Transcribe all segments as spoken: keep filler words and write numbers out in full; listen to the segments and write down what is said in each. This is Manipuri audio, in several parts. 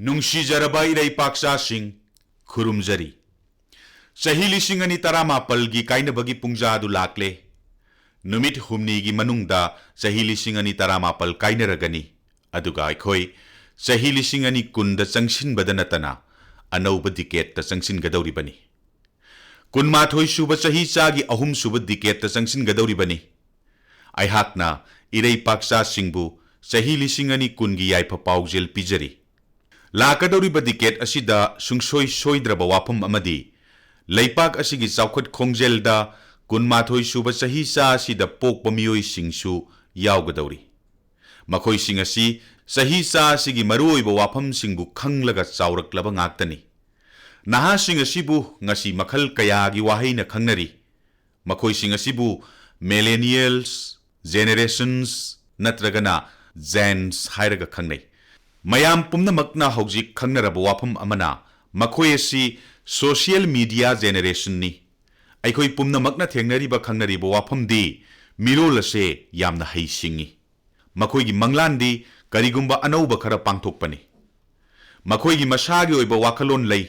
ꯅꯨꯡꯁꯤꯖꯔꯕ ꯏꯔꯩꯄꯥꯛꯆꯥꯁꯤꯡ, ꯈꯨꯔꯨꯝꯖꯔꯤ꯫ ꯆꯍꯤ ꯂꯤꯁꯤꯡ ꯑꯅꯤ ꯇꯔꯥꯃꯥꯄꯜꯒꯤ ꯀꯥꯏꯅꯕꯒꯤ ꯄꯨꯡꯖꯥ ꯑꯗꯨ ꯂꯥꯛꯂꯦ꯫ ꯅꯨꯃꯤꯠ ꯍꯨꯝꯅꯤꯒꯤ ꯃꯅꯨꯡꯗ ꯆꯍꯤ ꯂꯤꯁꯤꯡ ꯑꯅꯤ ꯇꯔꯥꯃꯥꯄꯜ ꯀꯥꯏꯅꯔꯒꯅꯤ꯫ ꯑꯗꯨꯒ ꯑꯩꯈꯣꯏ ꯆꯍꯤ ꯂꯤꯁꯤꯡ ꯑꯅꯤ ꯀꯨꯟꯗ ꯆꯪꯁꯤꯟꯕꯗ ꯅꯠꯇꯅ ꯑꯅꯧꯕ ꯗꯤꯀꯦꯠꯇ ꯆꯪꯁꯤꯟꯒꯗꯧꯔꯤꯕꯅꯤ꯫ ꯀꯨꯟꯃꯥꯊꯣꯏ ꯁꯨꯕ ꯆꯍꯤ ꯆꯥꯒꯤ ꯑꯍꯨꯝ ꯁꯨꯕ ꯗꯤꯀꯦꯠꯇ ꯆꯪꯁꯤꯟꯒꯗꯧꯔꯤꯕꯅꯤ꯫ ꯑꯩꯍꯥꯛꯅ ꯏꯔꯩꯄꯥꯛꯆꯥꯁꯤꯡꯕꯨ ꯆꯍꯤ ꯂꯤꯁꯤꯡ ꯑꯅꯤ ꯀꯨꯟꯒꯤ ꯌꯥꯏꯐ ꯄꯥꯎꯖꯦꯜ ꯄꯤꯖꯔꯤ꯫ ꯂꯥꯛꯀꯗꯧꯔꯤꯕ ꯗꯤꯀꯦꯠ ꯑꯁꯤꯗ ꯁꯨꯡꯁꯣꯏ ꯁꯣꯏꯗ꯭ꯔꯕ ꯋꯥꯐꯝ ꯑꯃꯗꯤ ꯂꯩꯄꯥꯛ ꯑꯁꯤꯒꯤ ꯆꯥꯎꯈꯠ ꯈꯣꯡꯖꯦꯜꯗ ꯀꯨꯟꯃꯥꯊꯣꯏ ꯁꯨꯕ ꯆꯍꯤ ꯆꯥ ꯑꯁꯤꯗ ꯄꯣꯛꯄ ꯃꯤꯑꯣꯏꯁꯤꯡꯁꯨ ꯌꯥꯎꯒꯗꯧꯔꯤ꯫ ꯃꯈꯣꯏꯁꯤꯡ ꯑꯁꯤ ꯆꯍꯤ ꯆꯥ ꯑꯁꯤꯒꯤ ꯃꯔꯨꯑꯣꯏꯕ ꯋꯥꯐꯝꯁꯤꯡꯕꯨ ꯈꯪꯂꯒ ꯆꯥꯎꯔꯛꯂꯕ ꯉꯥꯛꯇꯅꯤ꯫ ꯅꯍꯥꯁꯤꯡ ꯑꯁꯤꯕꯨ ꯉꯁꯤ ꯃꯈꯜ ꯀꯌꯥꯒꯤ ꯋꯥꯍꯩꯅ ꯈꯪꯅꯔꯤ꯫ ꯃꯈꯣꯏꯁꯤꯡ ꯑꯁꯤꯕꯨ millennials, generations ꯅꯠꯇ꯭ꯔꯒꯅ Zens ꯍꯥꯏꯔꯒ ꯈꯪꯅꯩ꯫ ꯃꯌꯥꯝ ꯄꯨꯝꯅꯃꯛꯅ ꯍꯧꯖꯤꯛ ꯈꯪꯅꯔꯕ ꯋꯥꯐꯝ ꯑꯃꯅ ꯃꯈꯣꯏ ꯑꯁꯤ social media generationꯅꯤ꯫ ꯑꯩꯈꯣꯏ ꯄꯨꯝꯅꯃꯛꯅ ꯊꯦꯡꯅꯔꯤꯕ ꯈꯪꯅꯔꯤꯕ ꯋꯥꯐꯝꯗꯤ ꯃꯤꯔꯣꯜ ꯑꯁꯦ ꯌꯥꯝꯅ ꯍꯩꯁꯤꯡꯉꯤ꯫ ꯃꯈꯣꯏꯒꯤ ꯃꯪꯂꯥꯟꯗꯤ ꯀꯔꯤꯒꯨꯝꯕ ꯑꯅꯧꯕ ꯈꯔ ꯄꯥꯡꯊꯣꯛꯄꯅꯤ꯫ ꯃꯈꯣꯏꯒꯤ ꯃꯁꯥꯒꯤ ꯑꯣꯏꯕ ꯋꯥꯈꯜꯂꯣꯟ ꯂꯩ꯫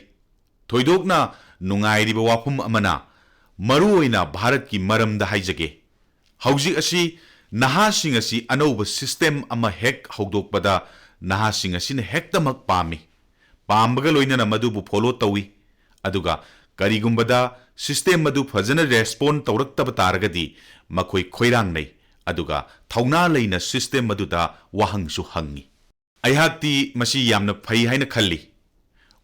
ꯊꯣꯏꯗꯣꯛꯅ ꯅꯨꯡꯉꯥꯏꯔꯤꯕ ꯋꯥꯐꯝ ꯑꯃꯅ, ꯃꯔꯨꯑꯣꯏꯅ ꯚꯥꯔꯠꯀꯤ ꯃꯔꯝꯗ ꯍꯥꯏꯖꯒꯦ꯫ ꯍꯧꯖꯤꯛ ꯑꯁꯤ ꯅꯍꯥꯁꯤꯡ ꯑꯁꯤ ꯑꯅꯧꯕ system ꯑꯃ ꯍꯦꯛ ꯍꯧꯗꯣꯛꯄꯗ ꯅꯍꯥꯁꯤꯡ ꯑꯁꯤꯅ ꯍꯦꯛꯇꯃꯛ ꯄꯥꯝꯃꯤ꯫ ꯄꯥꯝꯕꯒ ꯂꯣꯏꯅꯅ ꯃꯗꯨꯕꯨ follow ꯇꯧꯏ꯫ ꯑꯗꯨꯒ ꯀꯔꯤꯒꯨꯝꯕꯗ system ꯑꯗꯨ ꯐꯖꯅ respond ꯇꯧꯔꯛꯇꯕ ꯇꯥꯔꯒꯗꯤ ꯃꯈꯣꯏ ꯈꯣꯏꯔꯥꯡꯅꯩ꯫ ꯑꯗꯨꯒ ꯊꯧꯅꯥ ꯂꯩꯅ system ꯑꯗꯨꯗ ꯋꯥꯍꯪꯁꯨ ꯍꯪꯉꯤ꯫ ꯑꯩꯍꯥꯛꯇꯤ ꯃꯁꯤ ꯌꯥꯝꯅ ꯐꯩ ꯍꯥꯏꯅ ꯈꯜꯂꯤ꯫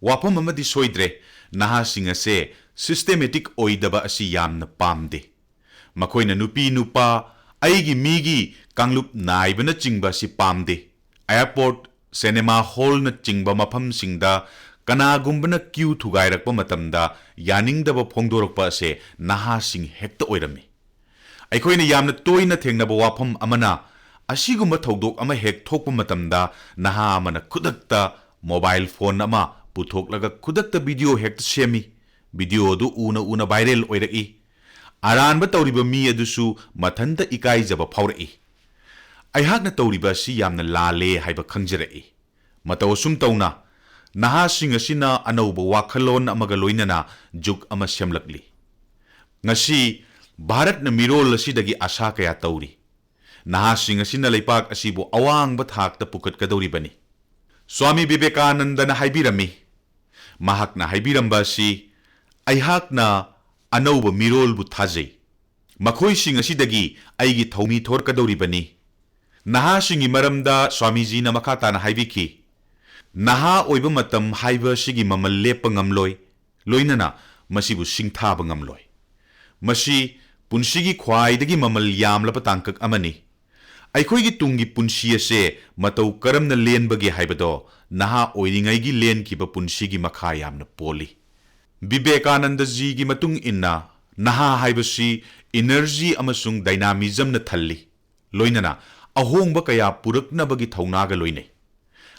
ꯋꯥꯐꯝ ꯑꯃꯗꯤ ꯁꯣꯏꯗ꯭ꯔꯦ, ꯅꯍꯥꯁꯤꯡ ꯑꯁꯦ systematic ꯑꯣꯏꯗꯕ ꯑꯁꯤ ꯌꯥꯝꯅ ꯄꯥꯝꯗꯦ꯫ ꯃꯈꯣꯏꯅ ꯅꯨꯄꯤ ꯅꯨꯄꯥ, ꯑꯩꯒꯤ ꯃꯤꯒꯤ ꯀꯥꯡꯂꯨꯞ ꯅꯥꯏꯕꯅꯆꯤꯡꯕ ꯑꯁꯤ ꯄꯥꯝꯗꯦ꯫ Airport, cinema hallꯅꯆꯤꯡꯕ ꯃꯐꯝꯁꯤꯡꯗ ꯀꯅꯥꯒꯨꯝꯕꯅ queue ꯊꯨꯒꯥꯏꯔꯛꯄ ꯃꯇꯝꯗ ꯌꯥꯅꯤꯡꯗꯕ ꯐꯣꯡꯗꯣꯔꯛꯄ ꯑꯁꯦ ꯅꯍꯥꯁꯤꯡ ꯍꯦꯛꯇ ꯑꯣꯏꯔꯝꯃꯤ꯫ ꯑꯩꯈꯣꯏꯅ ꯌꯥꯝꯅ ꯇꯣꯏꯅ ꯊꯦꯡꯅꯕ ꯋꯥꯐꯝ ꯑꯃꯅ, ꯑꯁꯤꯒꯨꯝꯕ ꯊꯧꯗꯣꯛ ꯑꯃ ꯍꯦꯛ ꯊꯣꯛꯄ ꯃꯇꯝꯗ ꯅꯍꯥ ꯑꯃꯅ ꯈꯨꯗꯛꯇ mobile phone ꯑꯃ ꯄꯨꯊꯣꯛꯂꯒ ꯈꯨꯗꯛꯇ video ꯍꯦꯛꯇ ꯁꯦꯝꯃꯤ꯫ Video ꯑꯗꯨ ꯎꯅ ꯎꯅ viral ꯑꯣꯏꯔꯛꯏ꯫ ꯑꯔꯥꯟꯕ ꯇꯧꯔꯤꯕ ꯃꯤ ꯑꯗꯨꯁꯨ ꯃꯊꯟꯇ ꯏꯀꯥꯏꯖꯕ ꯐꯥꯎꯔꯛꯏ꯫ ꯑꯩꯍꯥꯛꯅ ꯇꯧꯔꯤꯕ ꯑꯁꯤ ꯌꯥꯝꯅ ꯂꯥꯜꯂꯦ ꯍꯥꯏꯕ ꯈꯪꯖꯔꯛꯏ꯫ ꯃꯇꯧ ꯑꯁꯨꯝ ꯇꯧꯅ ꯅꯍꯥꯁꯤꯡ ꯑꯁꯤꯅ ꯑꯅꯧꯕ ꯋꯥꯈꯜꯂꯣꯟ ꯑꯃꯒ ꯂꯣꯏꯅꯅ ꯖꯨꯒ ꯑꯃ ꯁꯦꯝꯂꯛꯂꯤ꯫ ꯉꯁꯤ ꯚꯥꯔꯠꯅ ꯃꯤꯔꯣꯜ ꯑꯁꯤꯗꯒꯤ ꯑꯥꯁꯥ ꯀꯌꯥ ꯇꯧꯔꯤ꯫ ꯅꯍꯥꯁꯤꯡ ꯑꯁꯤꯅ ꯂꯩꯄꯥꯛ ꯑꯁꯤꯕꯨ ꯑꯋꯥꯡꯕ ꯊꯥꯛꯇ ꯄꯨꯈꯠꯀꯗꯧꯔꯤꯕꯅꯤ꯫ ꯁ꯭ꯋꯥꯃꯤ ꯕꯤꯕꯦꯀꯥꯅꯟꯗꯅ ꯍꯥꯏꯕꯤꯔꯝꯃꯤ, ꯃꯍꯥꯛꯅ ꯍꯥꯏꯕꯤꯔꯝꯕ ꯑꯁꯤ, "ꯑꯩꯍꯥꯛꯅ ꯑꯅꯧꯕ ꯃꯤꯔꯣꯜꯕꯨ ꯊꯥꯖꯩ꯫ ꯃꯈꯣꯏꯁꯤꯡ ꯑꯁꯤꯗꯒꯤ ꯑꯩꯒꯤ ꯊꯧꯃꯤ ꯊꯣꯔꯛꯀꯗꯧꯔꯤꯕꯅꯤ"꯫ ꯅꯍꯥꯁꯤꯡꯒꯤ ꯃꯔꯝꯗ ꯁ꯭ꯋꯥꯃꯤꯖꯤꯅ ꯃꯈꯥ ꯇꯥꯅ ꯍꯥꯏꯕꯤꯈꯤ, "ꯅꯍꯥ ꯑꯣꯏꯕ ꯃꯇꯝ ꯍꯥꯏꯕ ꯑꯁꯤꯒꯤ ꯃꯃꯜ ꯂꯦꯞꯄ ꯉꯝꯂꯣꯏ, ꯂꯣꯏꯅꯅ ꯃꯁꯤꯕꯨ ꯁꯤꯡꯊꯥꯕ ꯉꯝꯂꯣꯏ꯫ ꯃꯁꯤ ꯄꯨꯟꯁꯤꯒꯤ ꯈ꯭ꯋꯥꯏꯗꯒꯤ ꯃꯃꯜ ꯌꯥꯝꯂꯕ ꯇꯥꯡꯀꯛ ꯑꯃꯅꯤ꯫ ꯑꯩꯈꯣꯏꯒꯤ ꯇꯨꯡꯒꯤ ꯄꯨꯟꯁꯤ ꯑꯁꯦ ꯃꯇꯧ ꯀꯔꯝꯅ ꯂꯦꯟꯕꯒꯦ ꯍꯥꯏꯕꯗꯣ ꯅꯍꯥ ꯑꯣꯏꯔꯤꯉꯩꯒꯤ ꯂꯦꯟꯈꯤꯕ ꯄꯨꯟꯁꯤꯒꯤ ꯃꯈꯥ ꯌꯥꯝꯅ ꯄꯣꯜꯂꯤ"꯫ ꯕꯤꯕꯦꯀꯥꯅꯟꯗꯖꯤꯒꯤ ꯃꯇꯨꯡ ꯏꯟꯅ, ꯅꯍꯥ ꯍꯥꯏꯕꯁꯤ ꯏꯅꯔꯖꯤ ꯑꯃꯁꯨꯡ ꯗꯥꯏꯅꯥꯃꯤꯖꯝꯅ ꯊꯜꯂꯤ, ꯂꯣꯏꯅꯅ ꯑꯍꯣꯡꯕ ꯀꯌꯥ ꯄꯨꯔꯛꯅꯕꯒꯤ ꯊꯧꯅꯥꯒ ꯂꯣꯏꯅꯩ꯫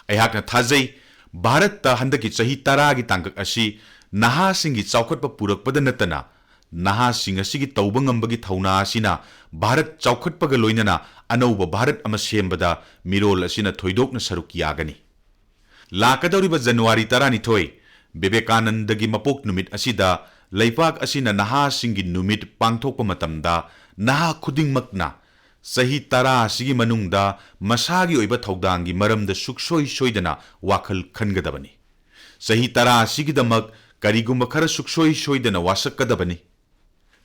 ꯑꯩꯍꯥꯛꯅ ꯊꯥꯖꯩ, ꯚꯥꯔꯠꯇ ꯍꯟꯗꯛꯀꯤ ꯆꯍꯤ ꯇꯔꯥꯒꯤ ꯇꯥꯡꯀꯛ ꯑꯁꯤ ꯅꯍꯥꯁꯤꯡꯒꯤ ꯆꯥꯎꯈꯠꯄ ꯄꯨꯔꯛꯄꯗ ꯅꯠꯇꯅ, ꯅꯍꯥꯁꯤꯡ ꯑꯁꯤꯒꯤ ꯇꯧꯕ ꯉꯝꯕꯒꯤ ꯊꯧꯅꯥ ꯑꯁꯤꯅ ꯚꯥꯔꯠ ꯆꯥꯎꯈꯠꯄꯒ ꯂꯣꯏꯅꯅ ꯑꯅꯧꯕ ꯚꯥꯔꯠ ꯑꯃ ꯁꯦꯝꯕꯗ ꯃꯤꯔꯣꯜ ꯑꯁꯤꯅ ꯊꯣꯏꯗꯣꯛꯅ ꯁꯔꯨꯛ ꯌꯥꯒꯅꯤ꯫ ꯂꯥꯛꯀꯗꯧꯔꯤꯕ ꯖꯅꯋꯥꯔꯤ ꯇꯔꯥꯅꯤꯊꯣꯏ, ꯕꯤꯕꯦꯀꯥꯅꯟꯗꯒꯤ ꯃꯄꯣꯛ ꯅꯨꯃꯤꯠ ꯑꯁꯤꯗ ꯂꯩꯄꯥꯛ ꯑꯁꯤꯅ ꯅꯍꯥꯁꯤꯡꯒꯤ ꯅꯨꯃꯤꯠ ꯄꯥꯡꯊꯣꯛꯄ ꯃꯇꯝꯗ, ꯅꯍꯥ ꯈꯨꯗꯤꯡꯃꯛꯅ ꯆꯍꯤ ꯇꯔꯥ ꯑꯁꯤꯒꯤ ꯃꯅꯨꯡꯗ ꯃꯁꯥꯒꯤ ꯑꯣꯏꯕ ꯊꯧꯗꯥꯡꯒꯤ ꯃꯔꯝꯗ ꯁꯨꯛꯁꯣꯏ ꯁꯣꯏꯗꯅ ꯋꯥꯈꯜ ꯈꯟꯒꯗꯕꯅꯤ꯫ ꯆꯍꯤ ꯇꯔꯥ ꯑꯁꯤꯒꯤꯗꯃꯛ ꯀꯔꯤꯒꯨꯝꯕ ꯈꯔ ꯁꯨꯛꯁꯣꯏ ꯁꯣꯏꯗꯅ ꯋꯥꯁꯛꯀꯗꯕꯅꯤ꯫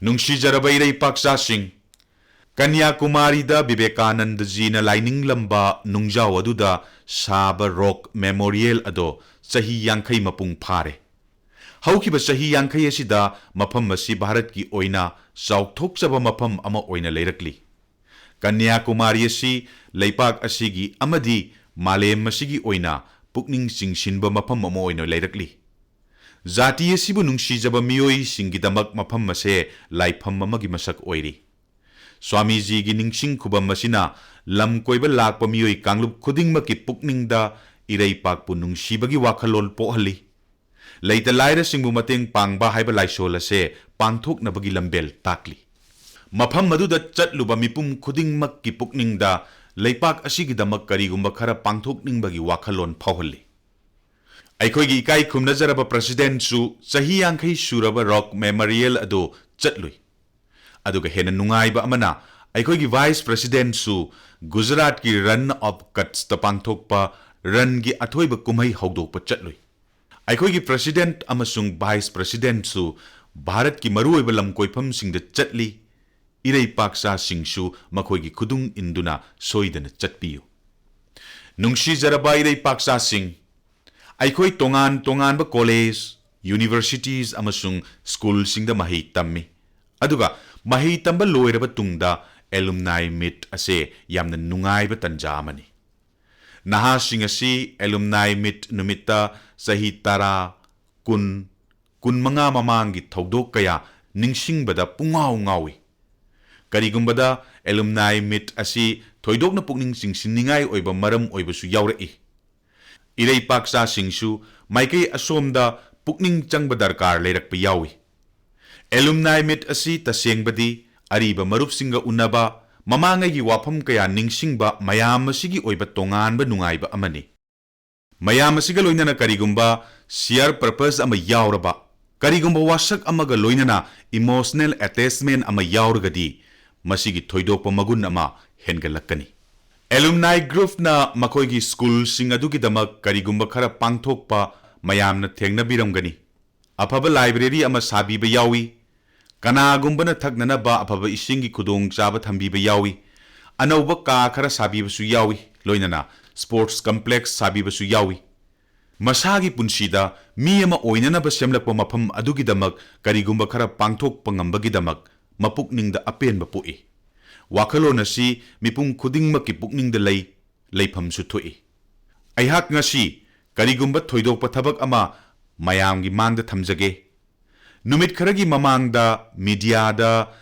ꯅꯨꯡꯁꯤꯖꯔꯕ ꯏꯔꯩꯄꯥꯛꯆꯥꯁꯤꯡ, ꯀꯟꯌꯥꯀꯨꯃꯥꯔꯤꯗ ꯕꯤꯕꯦꯀꯥꯅꯟꯗꯖꯤꯅ ꯂꯥꯏꯅꯤꯡꯂꯝꯕ ꯅꯨꯡꯖꯥꯎ ꯑꯗꯨꯗ ꯁꯥꯕ ꯔꯣꯛ ꯃꯦꯃꯣꯔꯤꯌꯦꯜ ꯑꯗꯣ ꯆꯍꯤ ꯌꯥꯡꯈꯩ ꯃꯄꯨꯡ ꯐꯥꯔꯦ꯫ ꯍꯧꯈꯤꯕ ꯆꯍꯤ ꯌꯥꯡꯈꯩ ꯑꯁꯤꯗ ꯃꯐꯝ ꯑꯁꯤ ꯚꯥꯔꯠꯀꯤ ꯑꯣꯏꯅ ꯆꯥꯎꯊꯣꯛꯆꯕ ꯃꯐꯝ ꯑꯃ ꯑꯣꯏꯅ ꯂꯩꯔꯛꯂꯤ꯫ ꯀꯟꯌꯥꯀꯨꯃꯥꯔꯤ ꯑꯁꯤ ꯂꯩꯄꯥꯛ ꯑꯁꯤꯒꯤ ꯑꯃꯗꯤ ꯃꯥꯂꯦꯝ ꯑꯁꯤꯒꯤ ꯑꯣꯏꯅ ꯄꯨꯛꯅꯤꯡ ꯆꯤꯡꯁꯤꯟꯕ ꯃꯐꯝ ꯑꯃ ꯑꯣꯏꯅ ꯂꯩꯔꯛꯂꯤ꯫ ꯖꯥꯇꯤ ꯑꯁꯤꯕꯨ ꯅꯨꯡꯁꯤꯖꯕ ꯃꯤꯑꯣꯏꯁꯤꯡꯒꯤꯗꯃꯛ ꯃꯐꯝ ꯑꯁꯦ ꯂꯥꯏꯐꯝ ꯑꯃꯒꯤ ꯃꯁꯛ ꯑꯣꯏꯔꯤ꯫ ꯁ꯭ꯋꯥꯃꯤꯖꯤꯒꯤ ꯅꯤꯡꯁꯤꯡ ꯈꯨꯕꯝ ꯑꯁꯤꯅ ꯂꯝ ꯀꯣꯏꯕ ꯂꯥꯛꯄ ꯃꯤꯑꯣꯏ ꯀꯥꯡꯂꯨꯞ ꯈꯨꯗꯤꯡꯃꯛꯀꯤ ꯄꯨꯛꯅꯤꯡꯗ ꯏꯔꯩꯄꯥꯛꯄꯨ ꯅꯨꯡꯁꯤꯕꯒꯤ ꯋꯥꯈꯜꯂꯣꯟ ꯄꯣꯛꯍꯜꯂꯤ꯫ ꯂꯩꯇ ꯂꯥꯏꯔꯁꯤꯡꯕꯨ ꯃꯇꯦꯡ ꯄꯥꯡꯕ ꯍꯥꯏꯕ ꯂꯥꯏꯁꯣꯜ ꯑꯁꯦ ꯄꯥꯡꯊꯣꯛꯅꯕꯒꯤ ꯂꯝꯕꯦꯜ ꯇꯥꯛꯂꯤ꯫ ꯃꯐꯝ ꯑꯗꯨꯗ ꯆꯠꯂꯨꯕ ꯃꯤꯄꯨꯝ ꯈꯨꯗꯤꯡꯃꯛꯀꯤ ꯄꯨꯛꯅꯤꯡꯗ ꯂꯩꯄꯥꯛ ꯑꯁꯤꯒꯤꯗꯃꯛ ꯀꯔꯤꯒꯨꯝꯕ ꯈꯔ ꯄꯥꯡꯊꯣꯛꯅꯤꯡꯕꯒꯤ ꯋꯥꯈꯜꯂꯣꯟ ꯐꯥꯎꯍꯜꯂꯤ꯫ ꯑꯩꯈꯣꯏꯒꯤ ꯏꯀꯥꯏ ꯈꯨꯝꯅꯖꯔꯕ ꯄ꯭ꯔꯁꯤꯗꯦꯟꯠꯁꯨ ꯆꯍꯤ ꯌꯥꯡꯈꯩ ꯁꯨꯔꯕ ꯔꯣꯛ ꯃꯦꯃꯣꯔꯤꯌꯦꯜ ꯑꯗꯨ ꯆꯠꯂꯨꯏ꯫ ꯑꯗꯨꯒ ꯍꯦꯟꯅ ꯅꯨꯡꯉꯥꯏꯕ ꯑꯃꯅ, ꯑꯩꯈꯣꯏꯒꯤ ꯚꯥꯏꯁ ꯄ꯭ꯔꯁꯤꯗꯦꯟꯠꯁꯨ ꯒꯨꯖꯔꯥꯠꯀꯤ ꯔꯟ ꯑꯣꯐ ꯀꯠꯁꯇ ꯄꯥꯡꯊꯣꯛꯄ ꯔꯟꯒꯤ ꯑꯊꯣꯏꯕ ꯀꯨꯝꯍꯩ ꯍꯧꯗꯣꯛꯄ ꯆꯠꯂꯨꯏ꯫ ꯑꯩꯈꯣꯏꯒꯤ ꯄ꯭ꯔꯁꯤꯗꯦꯟꯠ ꯑꯃꯁꯨꯡ ꯚꯥꯏꯁ ꯄ꯭ꯔꯁꯤꯗꯦꯟꯠꯁꯨ ꯚꯥꯔꯠꯀꯤ ꯃꯔꯨꯑꯣꯏꯕ ꯂꯝ ꯀꯣꯏꯐꯝꯁꯤꯡꯗ ꯆꯠꯂꯤ꯫ ꯏꯔꯩꯄꯥꯛꯆꯥꯁꯤꯡꯁꯨ ꯃꯈꯣꯏꯒꯤ ꯈꯨꯗꯨꯡ ꯏꯟꯗꯨꯅ ꯁꯣꯏꯗꯅ ꯆꯠꯄꯤꯌꯨ꯫ ꯅꯨꯡꯁꯤꯖꯔꯕ ꯏꯔꯩꯄꯥꯛꯆꯥꯁꯤꯡ, ꯑꯩꯈꯣꯏ ꯇꯣꯉꯥꯟ ꯇꯣꯉꯥꯟꯕ ꯀꯣꯂꯦꯖ, ꯌꯨꯅꯤꯚꯔꯁꯤꯇꯤꯁ ꯑꯃꯁꯨꯡ ꯁ꯭ꯀꯨꯜꯁꯤꯡꯗ ꯃꯍꯩ ꯇꯝꯃꯤ꯫ ꯑꯗꯨꯒ ꯃꯍꯩ ꯇꯝꯕ ꯂꯣꯏꯔꯕ ꯇꯨꯡꯗ ꯑꯦꯂꯨꯝꯅꯥꯏ ꯃꯤꯠ ꯑꯁꯦ ꯌꯥꯝꯅ ꯅꯨꯡꯉꯥꯏꯕ ꯇꯟꯖꯥ ꯑꯃꯅꯤ꯫ ꯅꯍꯥꯁꯤꯡ ꯑꯁꯤ ꯑꯦꯂꯨꯝꯅꯥꯏ ꯃꯤꯠ ꯅꯨꯃꯤꯠꯇ ꯆꯍꯤ ꯇꯔꯥ, ꯀꯨꯟ, ꯀꯨꯟꯃꯉꯥ ꯃꯃꯥꯡꯒꯤ ꯊꯧꯗꯣꯛ ꯀꯌꯥ ꯅꯤꯡꯁꯤꯡꯕꯗ ꯄꯨꯡꯉꯥꯎ ꯉꯥꯎꯏ꯫ ꯀꯔꯤꯒꯨꯝꯕꯗ ꯑꯦꯂꯨꯝꯅꯥꯏ ꯃꯤꯠ ꯑꯁꯤ ꯊꯣꯏꯗꯣꯛꯅ ꯄꯨꯛꯅꯤꯡ ꯆꯤꯡꯁꯤꯟꯅꯤꯡꯉꯥꯏ ꯑꯣꯏꯕ ꯃꯔꯝ ꯑꯣꯏꯕꯁꯨ ꯌꯥꯎꯔꯛꯏ꯫ ꯏꯔꯩꯄꯥꯛꯆꯥꯁꯤꯡꯁꯨ ꯃꯥꯏꯀꯩ ꯑꯁꯣꯝꯗ ꯄꯨꯛꯅꯤꯡ ꯆꯪꯕ ꯗꯔꯀꯥꯔ ꯂꯩꯔꯛꯄ ꯌꯥꯎꯏ꯫ ꯑꯦꯂꯨꯝꯅꯥꯏ ꯃꯤꯠ ꯑꯁꯤ ꯇꯁꯦꯡꯕꯗꯤ ꯑꯔꯤꯕ ꯃꯔꯨꯞꯁꯤꯡꯒ ꯎꯅꯕ, ꯃꯃꯥꯡꯉꯩꯒꯤ ꯋꯥꯐꯝ ꯀꯌꯥ ꯅꯤꯡꯁꯤꯡꯕ ꯃꯌꯥꯝ ꯑꯁꯤꯒꯤ ꯑꯣꯏꯕ ꯇꯣꯉꯥꯟꯕ ꯅꯨꯡꯉꯥꯏꯕ ꯑꯃꯅꯤ꯫ ꯃꯌꯥꯝ ꯑꯁꯤꯒ ꯂꯣꯏꯅꯅ ꯀꯔꯤꯒꯨꯝꯕ ꯁꯤꯌꯥꯔ ꯄꯔꯄꯁ ꯑꯃ ꯌꯥꯎꯔꯕ, ꯀꯔꯤꯒꯨꯝꯕ ꯋꯥꯁꯛ ꯑꯃꯒ ꯂꯣꯏꯅꯅ ꯏꯃꯣꯁꯅꯦꯜ ꯑꯦꯇꯦꯆꯃꯦꯟ ꯑꯃ ꯌꯥꯎꯔꯒꯗꯤ ꯃꯁꯤꯒꯤ ꯊꯣꯏꯗꯣꯛꯄ ꯃꯒꯨꯟ ꯑꯃ ꯍꯦꯟꯒꯠꯂꯛꯀꯅꯤ꯫ ꯑꯦꯂꯨꯝꯅꯥꯏ ꯒ꯭ꯔꯨꯞꯅ ꯃꯈꯣꯏꯒꯤ ꯁ꯭ꯀꯨꯜꯁꯤꯡ ꯑꯗꯨꯒꯤꯗꯃꯛ ꯀꯔꯤꯒꯨꯝꯕ ꯈꯔ ꯄꯥꯡꯊꯣꯛꯄ ꯃꯌꯥꯝꯅ ꯊꯦꯡꯅꯕꯤꯔꯝꯒꯅꯤ꯫ ꯑꯐꯕ ꯂꯥꯏꯕ꯭ꯔꯦꯔꯤ ꯑꯃ ꯁꯥꯕꯤꯕ ꯌꯥꯎꯏ꯫ ꯀꯅꯥꯒꯨꯝꯕꯅ ꯊꯛꯅꯅꯕ ꯑꯐꯕ ꯏꯁꯤꯡꯒꯤ ꯈꯨꯗꯣꯡꯆꯥꯕ ꯊꯝꯕꯤꯕ ꯌꯥꯎꯏ꯫ ꯑꯅꯧꯕ ꯀꯥ ꯈꯔ ꯁꯥꯕꯤꯕꯁꯨ ꯌꯥꯎꯏ, ꯂꯣꯏꯅꯅ ꯁ꯭ꯄꯣꯔꯠꯁ ꯀꯝꯄ꯭ꯂꯦꯛꯁ ꯁꯥꯕꯤꯕꯁꯨ ꯌꯥꯎꯏ꯫ ꯃꯁꯥꯒꯤ ꯄꯨꯟꯁꯤꯗ ꯃꯤ ꯑꯃ ꯑꯣꯏꯅꯅꯕ ꯁꯦꯝꯂꯛꯄ ꯃꯐꯝ ꯑꯗꯨꯒꯤꯗꯃꯛ ꯀꯔꯤꯒꯨꯝꯕ ꯈꯔ ꯄꯥꯡꯊꯣꯛꯄ ꯉꯝꯕꯒꯤꯗꯃꯛ ꯃꯄꯨꯛꯅꯤꯡꯗ ꯑꯄꯦꯟꯕ ꯄꯣꯛꯏ꯫ ꯋꯥꯈꯜꯂꯣꯟ ꯑꯁꯤ ꯃꯤꯄꯨꯝ ꯈꯨꯗꯤꯡꯃꯛꯀꯤ ꯄꯨꯛꯅꯤꯡꯗ ꯂꯩ, ꯂꯩꯐꯝꯁꯨ ꯊꯣꯛꯏ꯫ ꯑꯩꯍꯥꯛ ꯉꯁꯤ ꯀꯔꯤꯒꯨꯝꯕ ꯊꯣꯏꯗꯣꯛꯄ ꯊꯕꯛ ꯑꯃ ꯃꯌꯥꯝꯒꯤ ꯃꯥꯡꯗ ꯊꯝꯖꯒꯦ꯫ ꯅꯨꯃꯤꯠ ꯈꯔꯒꯤ ꯃꯃꯥꯡꯗ ꯃꯤꯗꯤꯌꯥꯗ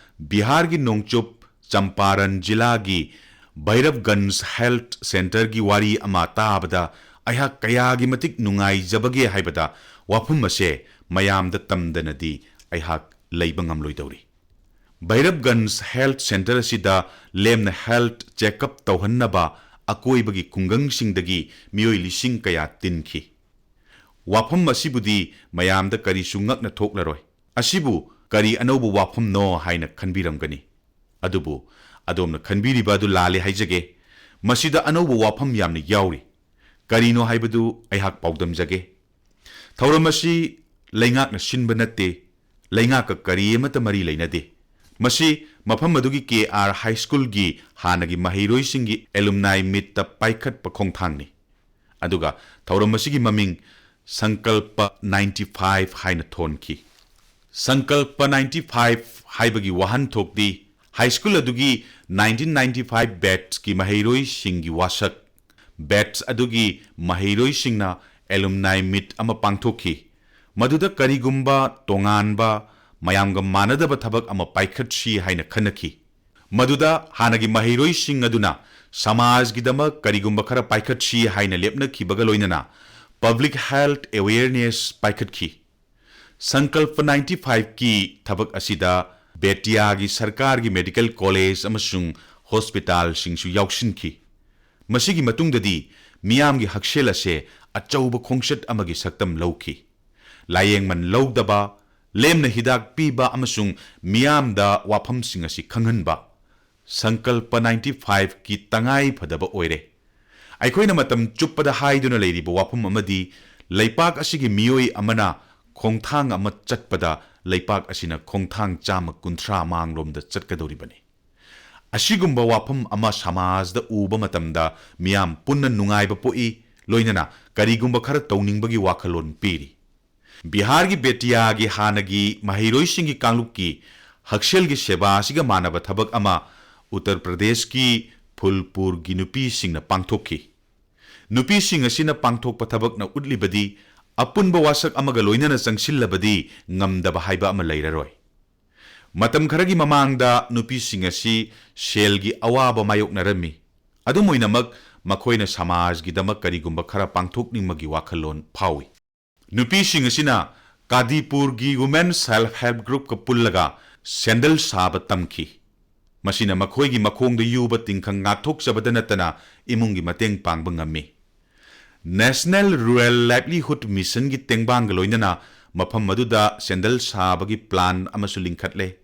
ꯕꯤꯍꯥꯔꯒꯤ ꯅꯣꯡꯆꯨꯞ ꯆꯝꯄꯥꯔꯟ ꯖꯤꯂꯥꯒꯤ ꯚꯩꯔꯞꯒꯟꯖ ꯍꯦꯜꯊ ꯁꯦꯟꯇꯔꯒꯤ ꯋꯥꯔꯤ ꯑꯃ ꯇꯥꯕꯗ ꯑꯩꯍꯥꯛ ꯀꯌꯥꯒꯤ ꯃꯇꯤꯛ ꯅꯨꯡꯉꯥꯏꯖꯕꯒꯦ ꯍꯥꯏꯕꯗ ꯋꯥꯐꯝ ꯑꯁꯦ ꯃꯌꯥꯝꯗ ꯇꯝꯗꯅꯗꯤ ꯑꯩꯍꯥꯛ ꯂꯩꯕ ꯉꯝꯂꯣꯏꯗꯧꯔꯤ꯫ ꯚꯩꯔꯞꯒꯟꯖ ꯍꯦꯜꯊ ꯁꯦꯟꯇꯔ ꯑꯁꯤꯗ ꯂꯦꯝꯅ ꯍꯦꯜꯊ ꯆꯦꯛꯑꯞ ꯇꯧꯍꯟꯅꯕ ꯑꯀꯣꯏꯕꯒꯤ ꯈꯨꯡꯒꯪꯁꯤꯡꯗꯒꯤ ꯃꯤꯑꯣꯏ ꯂꯤꯁꯤꯡ ꯀꯌꯥ ꯇꯤꯟꯈꯤ꯫ ꯋꯥꯐꯝ ꯑꯁꯤꯕꯨꯗꯤ ꯃꯌꯥꯝꯗ ꯀꯔꯤꯁꯨ ꯉꯛꯅ ꯊꯣꯛꯂꯔꯣꯏ꯫ ꯑꯁꯤꯕꯨ ꯀꯔꯤ ꯑꯅꯧꯕ ꯋꯥꯐꯝꯅꯣ ꯍꯥꯏꯅ ꯈꯟꯕꯤꯔꯝꯒꯅꯤ꯫ ꯑꯗꯨꯕꯨ ꯑꯗꯣꯝꯅ ꯈꯟꯕꯤꯔꯤꯕ ꯑꯗꯨ ꯂꯥꯜꯂꯦ ꯍꯥꯏꯖꯒꯦ꯫ ꯃꯁꯤꯗ ꯑꯅꯧꯕ ꯋꯥꯐꯝ ꯌꯥꯝꯅ ꯌꯥꯎꯔꯤ꯫ ꯀꯔꯤꯅꯣ ꯍꯥꯏꯕꯗꯨ ꯑꯩꯍꯥꯛ ꯄꯥꯎꯗꯝꯖꯒꯦ꯫ ꯊꯧꯔꯝ ꯑꯁꯤ ꯂꯩꯉꯥꯛꯅ ꯁꯤꯟꯕ ꯅꯠꯇꯦ, ꯂꯩꯉꯥꯛꯀ ꯀꯔꯤ ꯑꯃꯠꯇ ꯃꯔꯤ ꯂꯩꯅꯗꯦ꯫ ꯃꯁꯤ ꯃꯐꯝ ꯑꯗꯨꯒꯤ ꯀꯦ ꯑꯥꯔ ꯍꯥꯏ ꯁ꯭ꯀꯨꯜꯒꯤ ꯍꯥꯟꯅꯒꯤ ꯃꯍꯩꯔꯣꯏꯁꯤꯡꯒꯤ ꯑꯦꯂꯨꯝꯅꯥꯏ ꯃꯤꯠꯇ ꯄꯥꯏꯈꯠꯄ ꯈꯣꯡꯊꯥꯡꯅꯤ꯫ ꯑꯗꯨꯒ ꯊꯧꯔꯝ ꯑꯁꯤꯒꯤ ꯃꯃꯤꯡ ꯁꯪꯀꯜꯄ ꯅꯥꯏꯟꯇꯤ ꯐꯥꯏꯚ ꯍꯥꯏꯅ ꯊꯣꯟꯈꯤ꯫ ꯁꯪꯀꯜꯄ ꯅꯥꯏꯟꯇꯤ ꯐꯥꯏꯚ ꯍꯥꯏꯕꯒꯤ ꯋꯥꯍꯟꯊꯣꯛꯇꯤ ꯍꯥꯏ ꯁ꯭ꯀꯨꯜ ꯑꯗꯨꯒꯤ ꯅꯥꯏꯟꯇꯤꯟ ꯅꯥꯏꯟꯇꯤ ꯐꯥꯏꯚ ꯕꯦꯠꯁꯀꯤ ꯃꯍꯩꯔꯣꯏꯁꯤꯡꯒꯤ ꯋꯥꯁꯛ, ꯕꯦꯠꯁ ꯑꯗꯨꯒꯤ ꯃꯍꯩꯔꯣꯏꯁꯤꯡꯅ ꯑꯦꯂꯨꯝꯅꯥꯏ ꯃꯤꯠ ꯑꯃ ꯄꯥꯡꯊꯣꯛꯈꯤ, ꯃꯗꯨꯗ ꯀꯔꯤꯒꯨꯝꯕ ꯇꯣꯉꯥꯟꯕ, ꯃꯌꯥꯝꯒ ꯃꯥꯟꯅꯗꯕ ꯊꯕꯛ ꯑꯃ ꯄꯥꯏꯈꯠꯁꯤ ꯍꯥꯏꯅ ꯈꯟꯅꯈꯤ꯫ ꯃꯗꯨꯗ ꯍꯥꯟꯅꯒꯤ ꯃꯍꯩꯔꯣꯏꯁꯤꯡ ꯑꯗꯨꯅ ꯁꯃꯥꯖꯒꯤꯗꯃꯛ ꯀꯔꯤꯒꯨꯝꯕ ꯈꯔ ꯄꯥꯏꯈꯠꯁꯤ ꯍꯥꯏꯅ ꯂꯦꯞꯅꯈꯤꯕꯒ ꯂꯣꯏꯅꯅ Public Health Awareness ꯄꯥꯏꯈꯠꯈꯤ꯫ ꯁꯪꯀꯜꯄ ꯅꯥꯏꯟꯇꯤ ꯐꯥꯏꯚꯀꯤ ꯊꯕꯛ ꯑꯁꯤꯗ ꯕꯦꯇꯤꯌꯥꯒꯤ ꯁꯔꯀꯥꯔꯒꯤ ꯃꯦꯗꯤꯀꯦꯜ ꯀꯣꯂꯦꯖ ꯑꯃꯁꯨꯡ ꯍꯣꯁꯄꯤꯇꯥꯜꯁꯤꯡꯁꯨ ꯌꯥꯎꯁꯤꯟꯈꯤ꯫ ꯃꯁꯤꯒꯤ ꯃꯇꯨꯡꯗꯗꯤ ꯃꯤꯌꯥꯝꯒꯤ ꯍꯛꯁꯦꯜ ꯑꯁꯦ ꯑꯆꯧꯕ ꯈꯣꯡꯆꯠ ꯑꯃꯒꯤ ꯁꯛꯇꯝ ꯂꯧꯈꯤ꯫ ꯂꯥꯌꯦꯡꯃꯟ ꯂꯧꯗꯕ, ꯂꯦꯝꯅ ꯍꯤꯗꯥꯛ ꯄꯤꯕ ꯑꯃꯁꯨꯡ ꯃꯤꯌꯥꯝꯗ ꯋꯥꯐꯝꯁꯤꯡ ꯑꯁꯤ ꯈꯪꯍꯟꯕ, ꯁꯪꯀꯜꯄ ꯅꯥꯏꯟꯇꯤ ꯐꯥꯏꯚꯀꯤ ꯇꯉꯥꯏ ꯐꯗꯕ ꯑꯣꯏꯔꯦ꯫ ꯑꯩꯈꯣꯏꯅ ꯃꯇꯝ ꯆꯨꯞꯄꯗ ꯍꯥꯏꯗꯨꯅ ꯂꯩꯔꯤꯕ ꯋꯥꯐꯝ ꯑꯃꯗꯤ ꯂꯩꯄꯥꯛ ꯑꯁꯤꯒꯤ ꯃꯤꯑꯣꯏ ꯑꯃꯅ ꯈꯣꯡꯊꯥꯡ ꯑꯃ ꯆꯠꯄꯗ ꯂꯩꯄꯥꯛ ꯑꯁꯤꯅ ꯈꯣꯡꯊꯥꯡ ꯆꯥꯝꯃ ꯀꯨꯟꯊ꯭ꯔꯥ ꯃꯥꯡꯂꯣꯝꯗ ꯆꯠꯀꯗꯧꯔꯤꯕꯅꯤ꯫ ꯑꯁꯤꯒꯨꯝꯕ ꯋꯥꯐꯝ ꯑꯃ ꯁꯃꯥꯖꯗ ꯎꯕ ꯃꯇꯝꯗ ꯃꯤꯌꯥꯝ ꯄꯨꯟꯅ ꯅꯨꯡꯉꯥꯏꯕ ꯄꯣꯛꯏ, ꯂꯣꯏꯅꯅ ꯀꯔꯤꯒꯨꯝꯕ ꯈꯔ ꯇꯧꯅꯤꯡꯕꯒꯤ ꯋꯥꯈꯜꯂꯣꯟ ꯄꯤꯔꯤ꯫ ꯕꯤꯍꯥꯔꯒꯤ ꯕꯦꯇꯤꯌꯥꯒꯤ ꯍꯥꯟꯅꯒꯤ ꯃꯍꯩꯔꯣꯏꯁꯤꯡꯒꯤ ꯀꯥꯡꯂꯨꯞꯀꯤ ꯍꯛꯁꯦꯜꯒꯤ ꯁꯦꯕꯥ ꯑꯁꯤꯒ ꯃꯥꯟꯅꯕ ꯊꯕꯛ ꯑꯃ ꯎꯠꯇꯔ ꯄ꯭ꯔꯗꯦꯁꯀꯤ ꯐꯨꯜꯄꯨꯔꯒꯤ ꯅꯨꯄꯤꯁꯤꯡꯅ ꯄꯥꯡꯊꯣꯛꯈꯤ꯫ ꯅꯨꯄꯤꯁꯤꯡ ꯑꯁꯤꯅ ꯄꯥꯡꯊꯣꯛꯄ ꯊꯕꯛꯅ ꯎꯠꯂꯤꯕꯗꯤ ꯑꯄꯨꯟꯕ ꯋꯥꯁꯛ ꯑꯃꯒ ꯂꯣꯏꯅꯅ ꯆꯪꯁꯤꯜꯂꯕꯗꯤ ꯉꯝꯗꯕ ꯍꯥꯏꯕ ꯑꯃ ꯂꯩꯔꯔꯣꯏ꯫ ꯃꯇꯝ ꯈꯔꯒꯤ ꯃꯃꯥꯡꯗ ꯅꯨꯄꯤꯁꯤꯡ ꯑꯁꯤ ꯁꯦꯜꯒꯤ ꯑꯋꯥꯕ ꯃꯥꯌꯣꯛꯅꯔꯝꯃꯤ꯫ ꯑꯗꯨꯝ ꯑꯣꯏꯅꯃꯛ, ꯃꯈꯣꯏꯅ ꯁꯃꯥꯖꯒꯤꯗꯃꯛ ꯀꯔꯤꯒꯨꯝꯕ ꯈꯔ ꯄꯥꯡꯊꯣꯛꯅꯤꯡꯕꯒꯤ ꯋꯥꯈꯜꯂꯣꯟ ꯐꯥꯎꯏ꯫ ꯅꯨꯄꯤꯁꯤꯡ ꯑꯁꯤꯅ ꯀꯥꯗꯤꯄꯨꯔꯒꯤ Women Self Help Groupꯀ ꯄꯨꯜꯂꯒ ꯁꯦꯟꯗꯜ ꯁꯥꯕ ꯇꯝꯈꯤ꯫ ꯃꯁꯤꯅ ꯃꯈꯣꯏꯒꯤ ꯃꯈꯣꯡꯗ ꯌꯨꯕ ꯇꯤꯡꯈꯪ ꯉꯥꯛꯊꯣꯛꯆꯕꯗ ꯅꯠꯇꯅ ꯏꯃꯨꯡꯒꯤ ꯃꯇꯦꯡ ꯄꯥꯡꯕ ꯉꯝꯃꯤ꯫ National Rural Livelihood Missionꯒꯤ ꯇꯦꯡꯕꯥꯡꯒ ꯂꯣꯏꯅꯅ ꯃꯐꯝ ꯑꯗꯨꯗ ꯁꯦꯟꯗꯜ ꯁꯥꯕꯒꯤ plan ꯑꯃꯁꯨ ꯂꯤꯡꯈꯠꯂꯦ꯫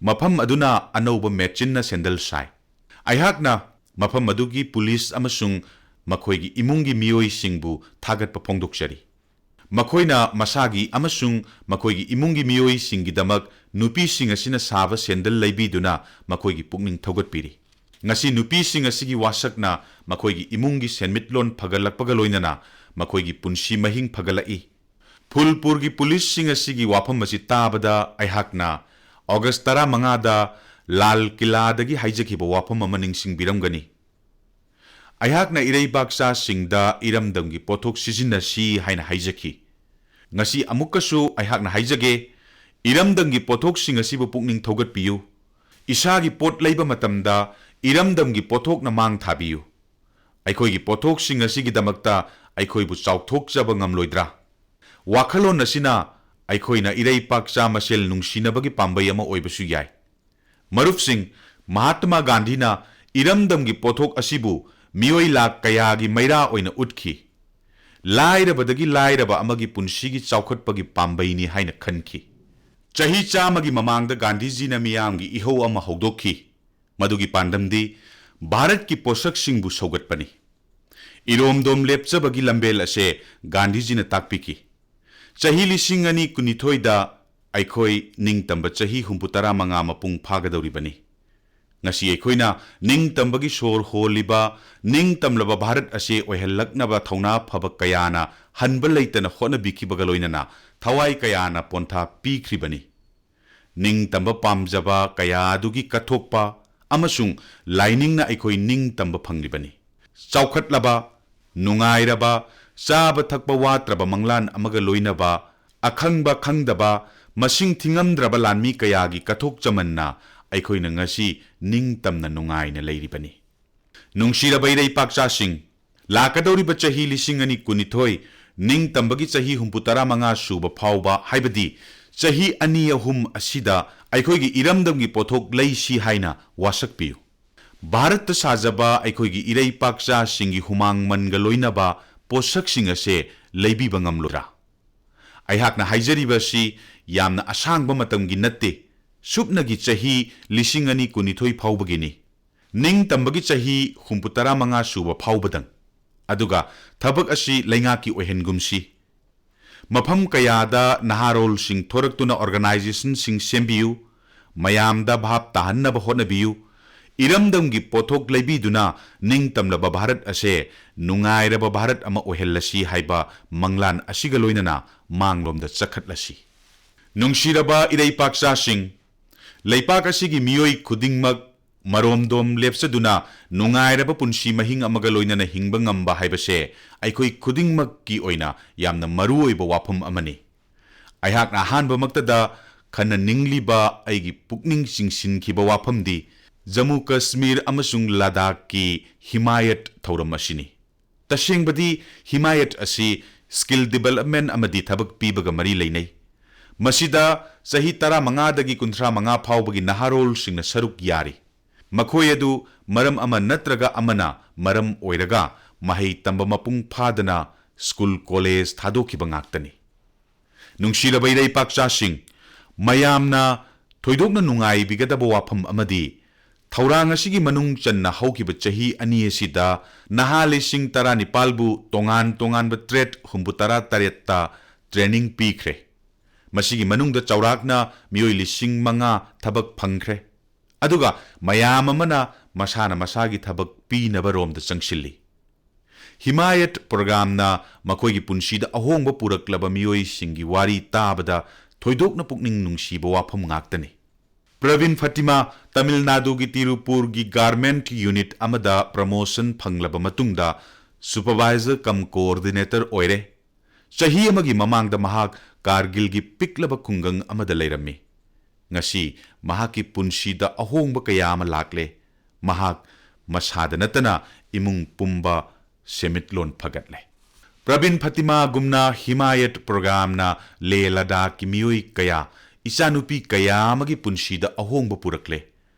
ꯃꯐꯝ ꯑꯗꯨꯅ ꯑꯅꯧꯕ ꯃꯦꯆꯤꯟꯅ ꯁꯦꯟꯗꯜ ꯁꯥꯏ꯫ ꯑꯩꯍꯥꯛꯅ ꯃꯐꯝ ꯑꯗꯨꯒꯤ ꯄꯨꯂꯤꯁ ꯑꯃꯁꯨꯡ ꯃꯈꯣꯏꯒꯤ ꯏꯃꯨꯡꯒꯤ ꯃꯤꯑꯣꯏꯁꯤꯡꯕꯨ ꯊꯥꯒꯠꯄ ꯐꯣꯡꯗꯣꯛꯆꯔꯤ꯫ ꯃꯈꯣꯏꯅ ꯃꯁꯥꯒꯤ ꯑꯃꯁꯨꯡ ꯃꯈꯣꯏꯒꯤ ꯏꯃꯨꯡꯒꯤ ꯃꯤꯑꯣꯏꯁꯤꯡꯒꯤꯗꯃꯛ ꯅꯨꯄꯤꯁꯤꯡ ꯑꯁꯤꯅ ꯁꯥꯕ ꯁꯦꯟꯗꯜ ꯂꯩꯕꯤꯗꯨꯅ ꯃꯈꯣꯏꯒꯤ ꯄꯨꯛꯅꯤꯡ ꯊꯧꯒꯠꯄꯤꯔꯤ꯫ ꯉꯁꯤ ꯅꯨꯄꯤꯁꯤꯡ ꯑꯁꯤꯒꯤ ꯋꯥꯁꯛꯅ ꯃꯈꯣꯏꯒꯤ ꯏꯃꯨꯡꯒꯤ ꯁꯦꯟꯃꯤꯠꯂꯣꯟ ꯐꯒꯠꯂꯛꯄꯒ ꯂꯣꯏꯅꯅ ꯃꯈꯣꯏꯒꯤ ꯄꯨꯟꯁꯤ ꯃꯍꯤꯡ ꯐꯒꯠꯂꯛꯏ꯫ ꯐꯨꯜꯄꯨꯔꯒꯤ ꯄꯨꯂꯤꯁꯁꯤꯡ ꯑꯁꯤꯒꯤ ꯋꯥꯐꯝ ꯑꯁꯤ ꯇꯥꯕꯗ ꯑꯩꯍꯥꯛꯅ ꯑꯣꯒꯁ ꯇꯔꯥꯃꯉꯥꯗ ꯂꯥꯜ ꯀꯤꯂꯥꯗꯒꯤ ꯍꯥꯏꯖꯈꯤꯕ ꯋꯥꯐꯝ ꯑꯃ ꯅꯤꯡꯁꯤꯡꯕꯤꯔꯝꯒꯅꯤ꯫ ꯑꯩꯍꯥꯛꯅ ꯏꯔꯩꯕꯥꯛꯆꯥꯁꯤꯡꯗ ꯏꯔꯝꯗꯝꯒꯤ ꯄꯣꯠꯊꯣꯛ ꯁꯤꯖꯤꯟꯅꯁꯤ ꯍꯥꯏꯅ ꯍꯥꯏꯖꯈꯤ꯫ ꯉꯁꯤ ꯑꯃꯨꯛꯀꯁꯨ ꯑꯩꯍꯥꯛꯅ ꯍꯥꯏꯖꯒꯦ, ꯏꯔꯝꯗꯝꯒꯤ ꯄꯣꯠꯊꯣꯛꯁꯤꯡ ꯑꯁꯤꯕꯨ ꯄꯨꯛꯅꯤꯡ ꯊꯧꯒꯠꯄꯤꯌꯨ꯫ ꯏꯁꯥꯒꯤ ꯄꯣꯠ ꯂꯩꯕ ꯃꯇꯝꯗ ꯏꯔꯝꯗꯝꯒꯤ ꯄꯣꯠꯊꯣꯛꯅ ꯃꯥꯡ ꯊꯥꯕꯤꯌꯨ꯫ ꯑꯩꯈꯣꯏꯒꯤ ꯄꯣꯠꯊꯣꯛꯁꯤꯡ ꯑꯁꯤꯒꯤꯗꯃꯛꯇ ꯑꯩꯈꯣꯏꯕꯨ ꯆꯥꯎꯊꯣꯛꯆꯕ ꯉꯝꯂꯣꯏꯗ꯭ꯔꯥ? ꯋꯥꯈꯜꯂꯣꯟ ꯑꯁꯤꯅ ꯑꯩꯈꯣꯏꯅ ꯏꯔꯩꯄꯥꯛꯆꯥ ꯃꯁꯦꯜ ꯅꯨꯡꯁꯤꯅꯕꯒꯤ ꯄꯥꯝꯕꯩ ꯑꯃ ꯑꯣꯏꯕꯁꯨ ꯌꯥꯏ꯫ ꯃꯔꯨꯞꯁꯤꯡ, ꯃꯍꯥꯠꯃꯥ ꯒꯥꯟꯙꯤꯅ ꯏꯔꯝꯗꯝꯒꯤ ꯄꯣꯠꯊꯣꯛ ꯑꯁꯤꯕꯨ ꯃꯤꯑꯣꯏ ꯂꯥꯈ ꯀꯌꯥꯒꯤ ꯃꯩꯔꯥ ꯑꯣꯏꯅ ꯎꯠꯈꯤ꯫ ꯂꯥꯏꯔꯕꯗꯒꯤ ꯂꯥꯏꯔꯕ ꯑꯃꯒꯤ ꯄꯨꯟꯁꯤꯒꯤ ꯆꯥꯎꯈꯠꯄꯒꯤ ꯄꯥꯝꯕꯩꯅꯤ ꯍꯥꯏꯅ ꯈꯟꯈꯤ꯫ ꯆꯍꯤ ꯆꯥꯝꯃꯒꯤ ꯃꯃꯥꯡꯗ ꯒꯥꯟꯙꯤꯖꯤꯅ ꯃꯤꯌꯥꯝꯒꯤ ꯏꯍꯧ ꯑꯃ ꯍꯧꯗꯣꯛꯈꯤ꯫ ꯃꯗꯨꯒꯤ ꯄꯥꯟꯗꯝꯗꯤ ꯚꯥꯔꯠꯀꯤ ꯄꯣꯠꯁꯛꯁꯤꯡꯕꯨ ꯁꯧꯒꯠꯄꯅꯤ꯫ ꯏꯔꯣꯝꯗꯣꯝ ꯂꯦꯞꯆꯕꯒꯤ ꯂꯝꯕꯦꯜ ꯑꯁꯦ ꯒꯥꯟꯙꯤꯖꯤꯅ ꯇꯥꯛꯄꯤꯈꯤ꯫ ꯆꯍꯤ ꯂꯤꯁꯤꯡ ꯑꯅꯤ ꯀꯨꯟꯅꯤꯊꯣꯏꯗ ꯑꯩꯈꯣꯏ ꯅꯤꯡꯇꯝꯕ ꯆꯍꯤ ꯍꯨꯝꯐꯨ ꯇꯔꯥ ꯃꯉꯥ ꯃꯄꯨꯡ ꯐꯥꯒꯗꯧꯔꯤꯕꯅꯤ꯫ ꯉꯁꯤ ꯑꯩꯈꯣꯏꯅ ꯅꯤꯡꯇꯝꯕꯒꯤ ꯁꯣꯔ ꯍꯣꯜꯂꯤꯕ ꯅꯤꯡꯇꯝꯂꯕ ꯚꯥꯔꯠ ꯑꯁꯤ ꯑꯣꯏꯍꯜꯂꯛꯅꯕ ꯊꯧꯅꯥ ꯐꯕ ꯀꯌꯥꯅ ꯍꯟꯕ ꯂꯩꯇꯅ ꯍꯣꯠꯅꯕꯤꯈꯤꯕꯒ ꯂꯣꯏꯅꯅ ꯊꯋꯥꯏ ꯀꯌꯥꯅ ꯄꯣꯟꯊꯥ ꯄꯤꯈ꯭ꯔꯤꯕꯅꯤ꯫ ꯅꯤꯡꯇꯝꯕ ꯄꯥꯝꯖꯕ ꯀꯌꯥ ꯑꯗꯨꯒꯤ ꯀꯠꯊꯣꯛꯄ ꯑꯃꯁꯨꯡ ꯂꯥꯏꯅꯤꯡꯅ ꯑꯩꯈꯣꯏ ꯅꯤꯡꯇꯝꯕ ꯐꯪꯂꯤꯕꯅꯤ꯫ ꯆꯥꯎꯈꯠꯂꯕ, ꯅꯨꯡꯉꯥꯏꯔꯕ, ꯆꯥꯕ ꯊꯛꯄ ꯋꯥꯠꯇ꯭ꯔꯕ ꯃꯪꯂꯥꯟ ꯑꯃꯒ ꯂꯣꯏꯅꯕ, ꯑꯈꯪꯕ ꯈꯪꯗꯕ, ꯃꯁꯤꯡ ꯊꯤꯉꯝꯗ꯭ꯔꯕ ꯂꯥꯟꯃꯤ ꯀꯌꯥꯒꯤ ꯀꯠꯊꯣꯛ ꯆꯃꯟꯅ ꯑꯩꯈꯣꯏꯅ ꯉꯁꯤ ꯅꯤꯡꯇꯝꯅ ꯅꯨꯡꯉꯥꯏꯅ ꯂꯩꯔꯤꯕꯅꯤ꯫ ꯅꯨꯡꯁꯤꯔꯕ ꯏꯔꯩꯄꯥꯛꯆꯥꯁꯤꯡ, ꯂꯥꯛꯀꯗꯧꯔꯤꯕ ꯆꯍꯤ ꯂꯤꯁꯤꯡ ꯑꯅꯤ ꯀꯨꯟꯅꯤꯊꯣꯏ, ꯅꯤꯡꯇꯝꯕꯒꯤ ꯆꯍꯤ ꯍꯨꯝꯐꯨ ꯇꯔꯥ ꯃꯉꯥ ꯁꯨꯕ ꯐꯥꯎꯕ, ꯍꯥꯏꯕꯗꯤ ꯆꯍꯤ ꯑꯅꯤ ꯑꯍꯨꯝ ꯑꯁꯤꯗ ꯑꯩꯈꯣꯏꯒꯤ ꯏꯔꯝꯗꯝꯒꯤ ꯄꯣꯠꯊꯣꯛ ꯂꯩꯁꯤ ꯍꯥꯏꯅ ꯋꯥꯁꯛꯄꯤꯌꯨ꯫ ꯚꯥꯔꯠꯇ ꯁꯥꯖꯕ ꯑꯩꯈꯣꯏꯒꯤ ꯏꯔꯩꯄꯥꯛꯆꯥꯁꯤꯡꯒꯤ ꯍꯨꯃꯥꯡ ꯃꯟꯒ ꯂꯣꯏꯅꯕ ꯄꯣꯠꯁꯛꯁꯤꯡ ꯑꯁꯦ ꯂꯩꯕꯤꯕ ꯉꯝꯂꯣꯏꯗ꯭ꯔꯥ? ꯑꯩꯍꯥꯛꯅ ꯍꯥꯏꯖꯔꯤꯕ ꯑꯁꯤ ꯌꯥꯝꯅ ꯑꯁꯥꯡꯕ ꯃꯇꯝꯒꯤ ꯅꯠꯇꯦ, ꯁꯨꯞꯅꯒꯤ ꯆꯍꯤ ꯂꯤꯁꯤꯡ ꯑꯅꯤ ꯀꯨꯟꯅꯤꯊꯣꯏ ꯐꯥꯎꯕꯒꯤꯅꯤ꯫ ꯅꯤꯡꯇꯝꯕꯒꯤ ꯆꯍꯤ ꯍꯨꯝꯐꯨ ꯇꯔꯥꯃꯉꯥ ꯁꯨꯕ ꯐꯥꯎꯕꯗꯪ꯫ ꯑꯗꯨꯒ ꯊꯕꯛ ꯑꯁꯤ ꯂꯩꯉꯥꯛꯀꯤ ꯑꯣꯏꯍꯟꯒꯨꯝꯁꯤ꯫ ꯃꯐꯝ ꯀꯌꯥꯗ ꯅꯍꯥꯔꯣꯜꯁꯤꯡ ꯊꯣꯔꯛꯇꯨꯅ organizationꯁꯤꯡ ꯁꯦꯝꯕꯤꯌꯨ, ꯃꯌꯥꯝꯗ ꯚꯥꯞ ꯇꯥꯍꯟꯅꯕ ꯍꯣꯠꯅꯕꯤꯌꯨ, ꯏꯔꯝꯗꯝꯒꯤ ꯄꯣꯠꯊꯣꯛ ꯂꯩꯕꯤꯗꯨꯅ ꯅꯤꯡꯇꯝꯂꯕ ꯚꯥꯔꯠ ꯑꯁꯦ ꯅꯨꯡꯉꯥꯏꯔꯕ ꯚꯥꯔꯠ ꯑꯃ ꯑꯣꯏꯍꯜꯂꯁꯤ ꯍꯥꯏꯕ ꯃꯪꯂꯥꯟ ꯑꯁꯤꯒ ꯂꯣꯏꯅꯅ ꯃꯥꯡꯂꯣꯝꯗ ꯆꯈꯠꯂꯁꯤ꯫ ꯅꯨꯡꯁꯤꯔꯕ ꯏꯔꯩꯄꯥꯛꯆꯥꯁꯤꯡ, ꯂꯩꯄꯥꯛ ꯑꯁꯤꯒꯤ ꯃꯤꯑꯣꯏ ꯈꯨꯗꯤꯡꯃꯛ ꯃꯔꯣꯝꯗꯣꯝ ꯂꯦꯞꯆꯗꯨꯅ ꯅꯨꯡꯉꯥꯏꯔꯕ ꯄꯨꯟꯁꯤ ꯃꯍꯤꯡ ꯑꯃꯒ ꯂꯣꯏꯅꯅ ꯍꯤꯡꯕ ꯉꯝꯕ ꯍꯥꯏꯕꯁꯦ ꯑꯩꯈꯣꯏ ꯈꯨꯗꯤꯡꯃꯛꯀꯤ ꯑꯣꯏꯅ ꯌꯥꯝꯅ ꯃꯔꯨ ꯑꯣꯏꯕ ꯋꯥꯐꯝ ꯑꯃꯅꯤ꯫ ꯑꯩꯍꯥꯛꯅ ꯑꯍꯥꯟꯕꯃꯛꯇꯗ ꯈꯟꯅꯅꯤꯡꯂꯤꯕ ꯑꯩꯒꯤ ꯄꯨꯛꯅꯤꯡ ꯆꯤꯡꯁꯤꯟꯈꯤꯕ ꯋꯥꯐꯝꯗꯤ ꯖꯝꯃꯨ ꯀꯁꯃꯤꯔ ꯑꯃꯁꯨꯡ ꯂꯗꯥꯈꯀꯤ ꯍꯤꯃꯥꯌꯠ ꯊꯧꯔꯝ ꯑꯁꯤꯅꯤ꯫ ꯇꯁꯦꯡꯕꯗꯤ ꯍꯤꯃꯥꯌꯠ ꯑꯁꯤ skill development ꯑꯃꯗꯤ ꯊꯕꯛ ꯄꯤꯕꯒ ꯃꯔꯤ ꯂꯩꯅꯩ꯫ ꯃꯁꯤꯗ ꯆꯍꯤ ꯇꯔꯥꯃꯉꯥꯗꯒꯤ ꯀꯨꯟꯊ꯭ꯔꯥ ꯃꯉꯥ ꯐꯥꯎꯕꯒꯤ ꯅꯍꯥꯔꯣꯜꯁꯤꯡꯅ ꯁꯔꯨꯛ ꯌꯥꯔꯤ꯫ ꯃꯈꯣꯏ ꯑꯗꯨ ꯃꯔꯝ ꯑꯃ ꯅꯠꯇ꯭ꯔꯒ ꯑꯃꯅ ꯃꯔꯝ ꯑꯣꯏꯔꯒ ꯃꯍꯩ ꯇꯝꯕ ꯃꯄꯨꯡ ꯐꯥꯗꯅ ꯁ꯭ꯀꯨꯜ ꯀꯣꯂꯦꯖ ꯊꯥꯗꯣꯛꯈꯤꯕ ꯉꯥꯛꯇꯅꯤ꯫ ꯅꯨꯡꯁꯤꯔꯕ ꯏꯔꯩꯄꯥꯛꯆꯥꯁꯤꯡ, ꯃꯌꯥꯝꯅ ꯊꯣꯏꯗꯣꯛꯅ ꯅꯨꯡꯉꯥꯏꯕꯤꯒꯗꯕ ꯋꯥꯐꯝ ꯑꯃꯗꯤ ꯊꯧꯔꯥꯡ ꯑꯁꯤꯒꯤ ꯃꯅꯨꯡ ꯆꯟꯅ ꯍꯧꯈꯤꯕ ꯆꯍꯤ ꯑꯅꯤ ꯑꯁꯤꯗ ꯅꯍꯥ ꯂꯤꯁꯤꯡ ꯇꯔꯥꯅꯤꯄꯥꯜꯕꯨ ꯇꯣꯉꯥꯟ ꯇꯣꯉꯥꯟꯕ trade ꯍꯨꯝꯐꯨ ꯇꯔꯥ ꯇꯔꯦꯠꯇ training ꯄꯤꯈ꯭ꯔꯦ꯫ ꯃꯁꯤꯒꯤ ꯃꯅꯨꯡꯗ ꯆꯥꯎꯔꯥꯛꯅ ꯃꯤꯑꯣꯏ ꯂꯤꯁꯤꯡ ꯃꯉꯥ ꯊꯕꯛ ꯐꯪꯈ꯭ꯔꯦ꯫ ꯑꯗꯨꯒ ꯃꯌꯥꯝ ꯑꯃꯅ ꯃꯁꯥꯅ ꯃꯁꯥꯒꯤ ꯊꯕꯛ ꯄꯤꯅꯕ ꯔꯣꯝꯗ ꯆꯪꯁꯤꯜꯂꯤ꯫ ꯍꯤꯃꯥꯌꯠ ꯄ꯭ꯔꯣꯒ꯭ꯔꯥꯝꯅ ꯃꯈꯣꯏꯒꯤ ꯄꯨꯟꯁꯤꯗ ꯑꯍꯣꯡꯕ ꯄꯨꯔꯛꯂꯕ ꯃꯤꯑꯣꯏꯁꯤꯡꯒꯤ ꯋꯥꯔꯤ ꯇꯥꯕꯗ ꯊꯣꯏꯗꯣꯛꯅ ꯄꯨꯛꯅꯤꯡ ꯅꯨꯡꯁꯤꯕ ꯋꯥꯐꯝ ꯉꯥꯛꯇꯅꯤ꯫ ꯄ꯭ꯔꯕꯤꯟ ꯐꯇꯤꯃꯥ ꯇꯥꯃꯤꯜ ꯅꯥꯗꯨꯒꯤ ꯇꯤꯔꯨꯄꯨꯔꯒꯤ garment unit ꯑꯃꯗ promotion ꯐꯪꯂꯕ ꯃꯇꯨꯡꯗ supervisor cum coordinator ꯑꯣꯏꯔꯦ꯫ ꯆꯍꯤ ꯑꯃꯒꯤ ꯃꯃꯥꯡꯗ ꯃꯍꯥꯛ ꯀꯥꯔꯒꯤꯜꯒꯤ ꯄꯤꯛꯂꯕ ꯈꯨꯡꯒꯪ ꯑꯃꯗ ꯂꯩꯔꯝꯃꯤ꯫ ꯉꯁꯤ ꯃꯍꯥꯛꯀꯤ ꯄꯨꯟꯁꯤꯗ ꯑꯍꯣꯡꯕ ꯀꯌꯥ ꯑꯃ ꯂꯥꯛꯂꯦ꯫ ꯃꯍꯥꯛ ꯃꯁꯥꯗ ꯅꯠꯇꯅ ꯏꯃꯨꯡ ꯄꯨꯝꯕ ꯁꯦꯟꯃꯤꯠꯂꯣꯟ ꯐꯒꯠꯂꯦ꯫ ꯄ꯭ꯔꯕꯤꯟ ꯐꯇꯤꯃꯥꯒꯨꯝꯅ ꯍꯤꯃꯥꯌꯠ ꯄ꯭ꯔꯣꯒ꯭ꯔꯥꯝꯅ ꯂꯦ ꯂꯗꯥꯈꯀꯤ ꯃꯤꯑꯣꯏ ꯀꯌꯥ, ꯏꯆꯥꯅꯨꯄꯤ ꯀꯌꯥ ꯑꯃꯒꯤ ꯄꯨꯟꯁꯤꯗ ꯑꯍꯣꯡꯕ ꯄꯨꯔꯛꯂꯦ꯫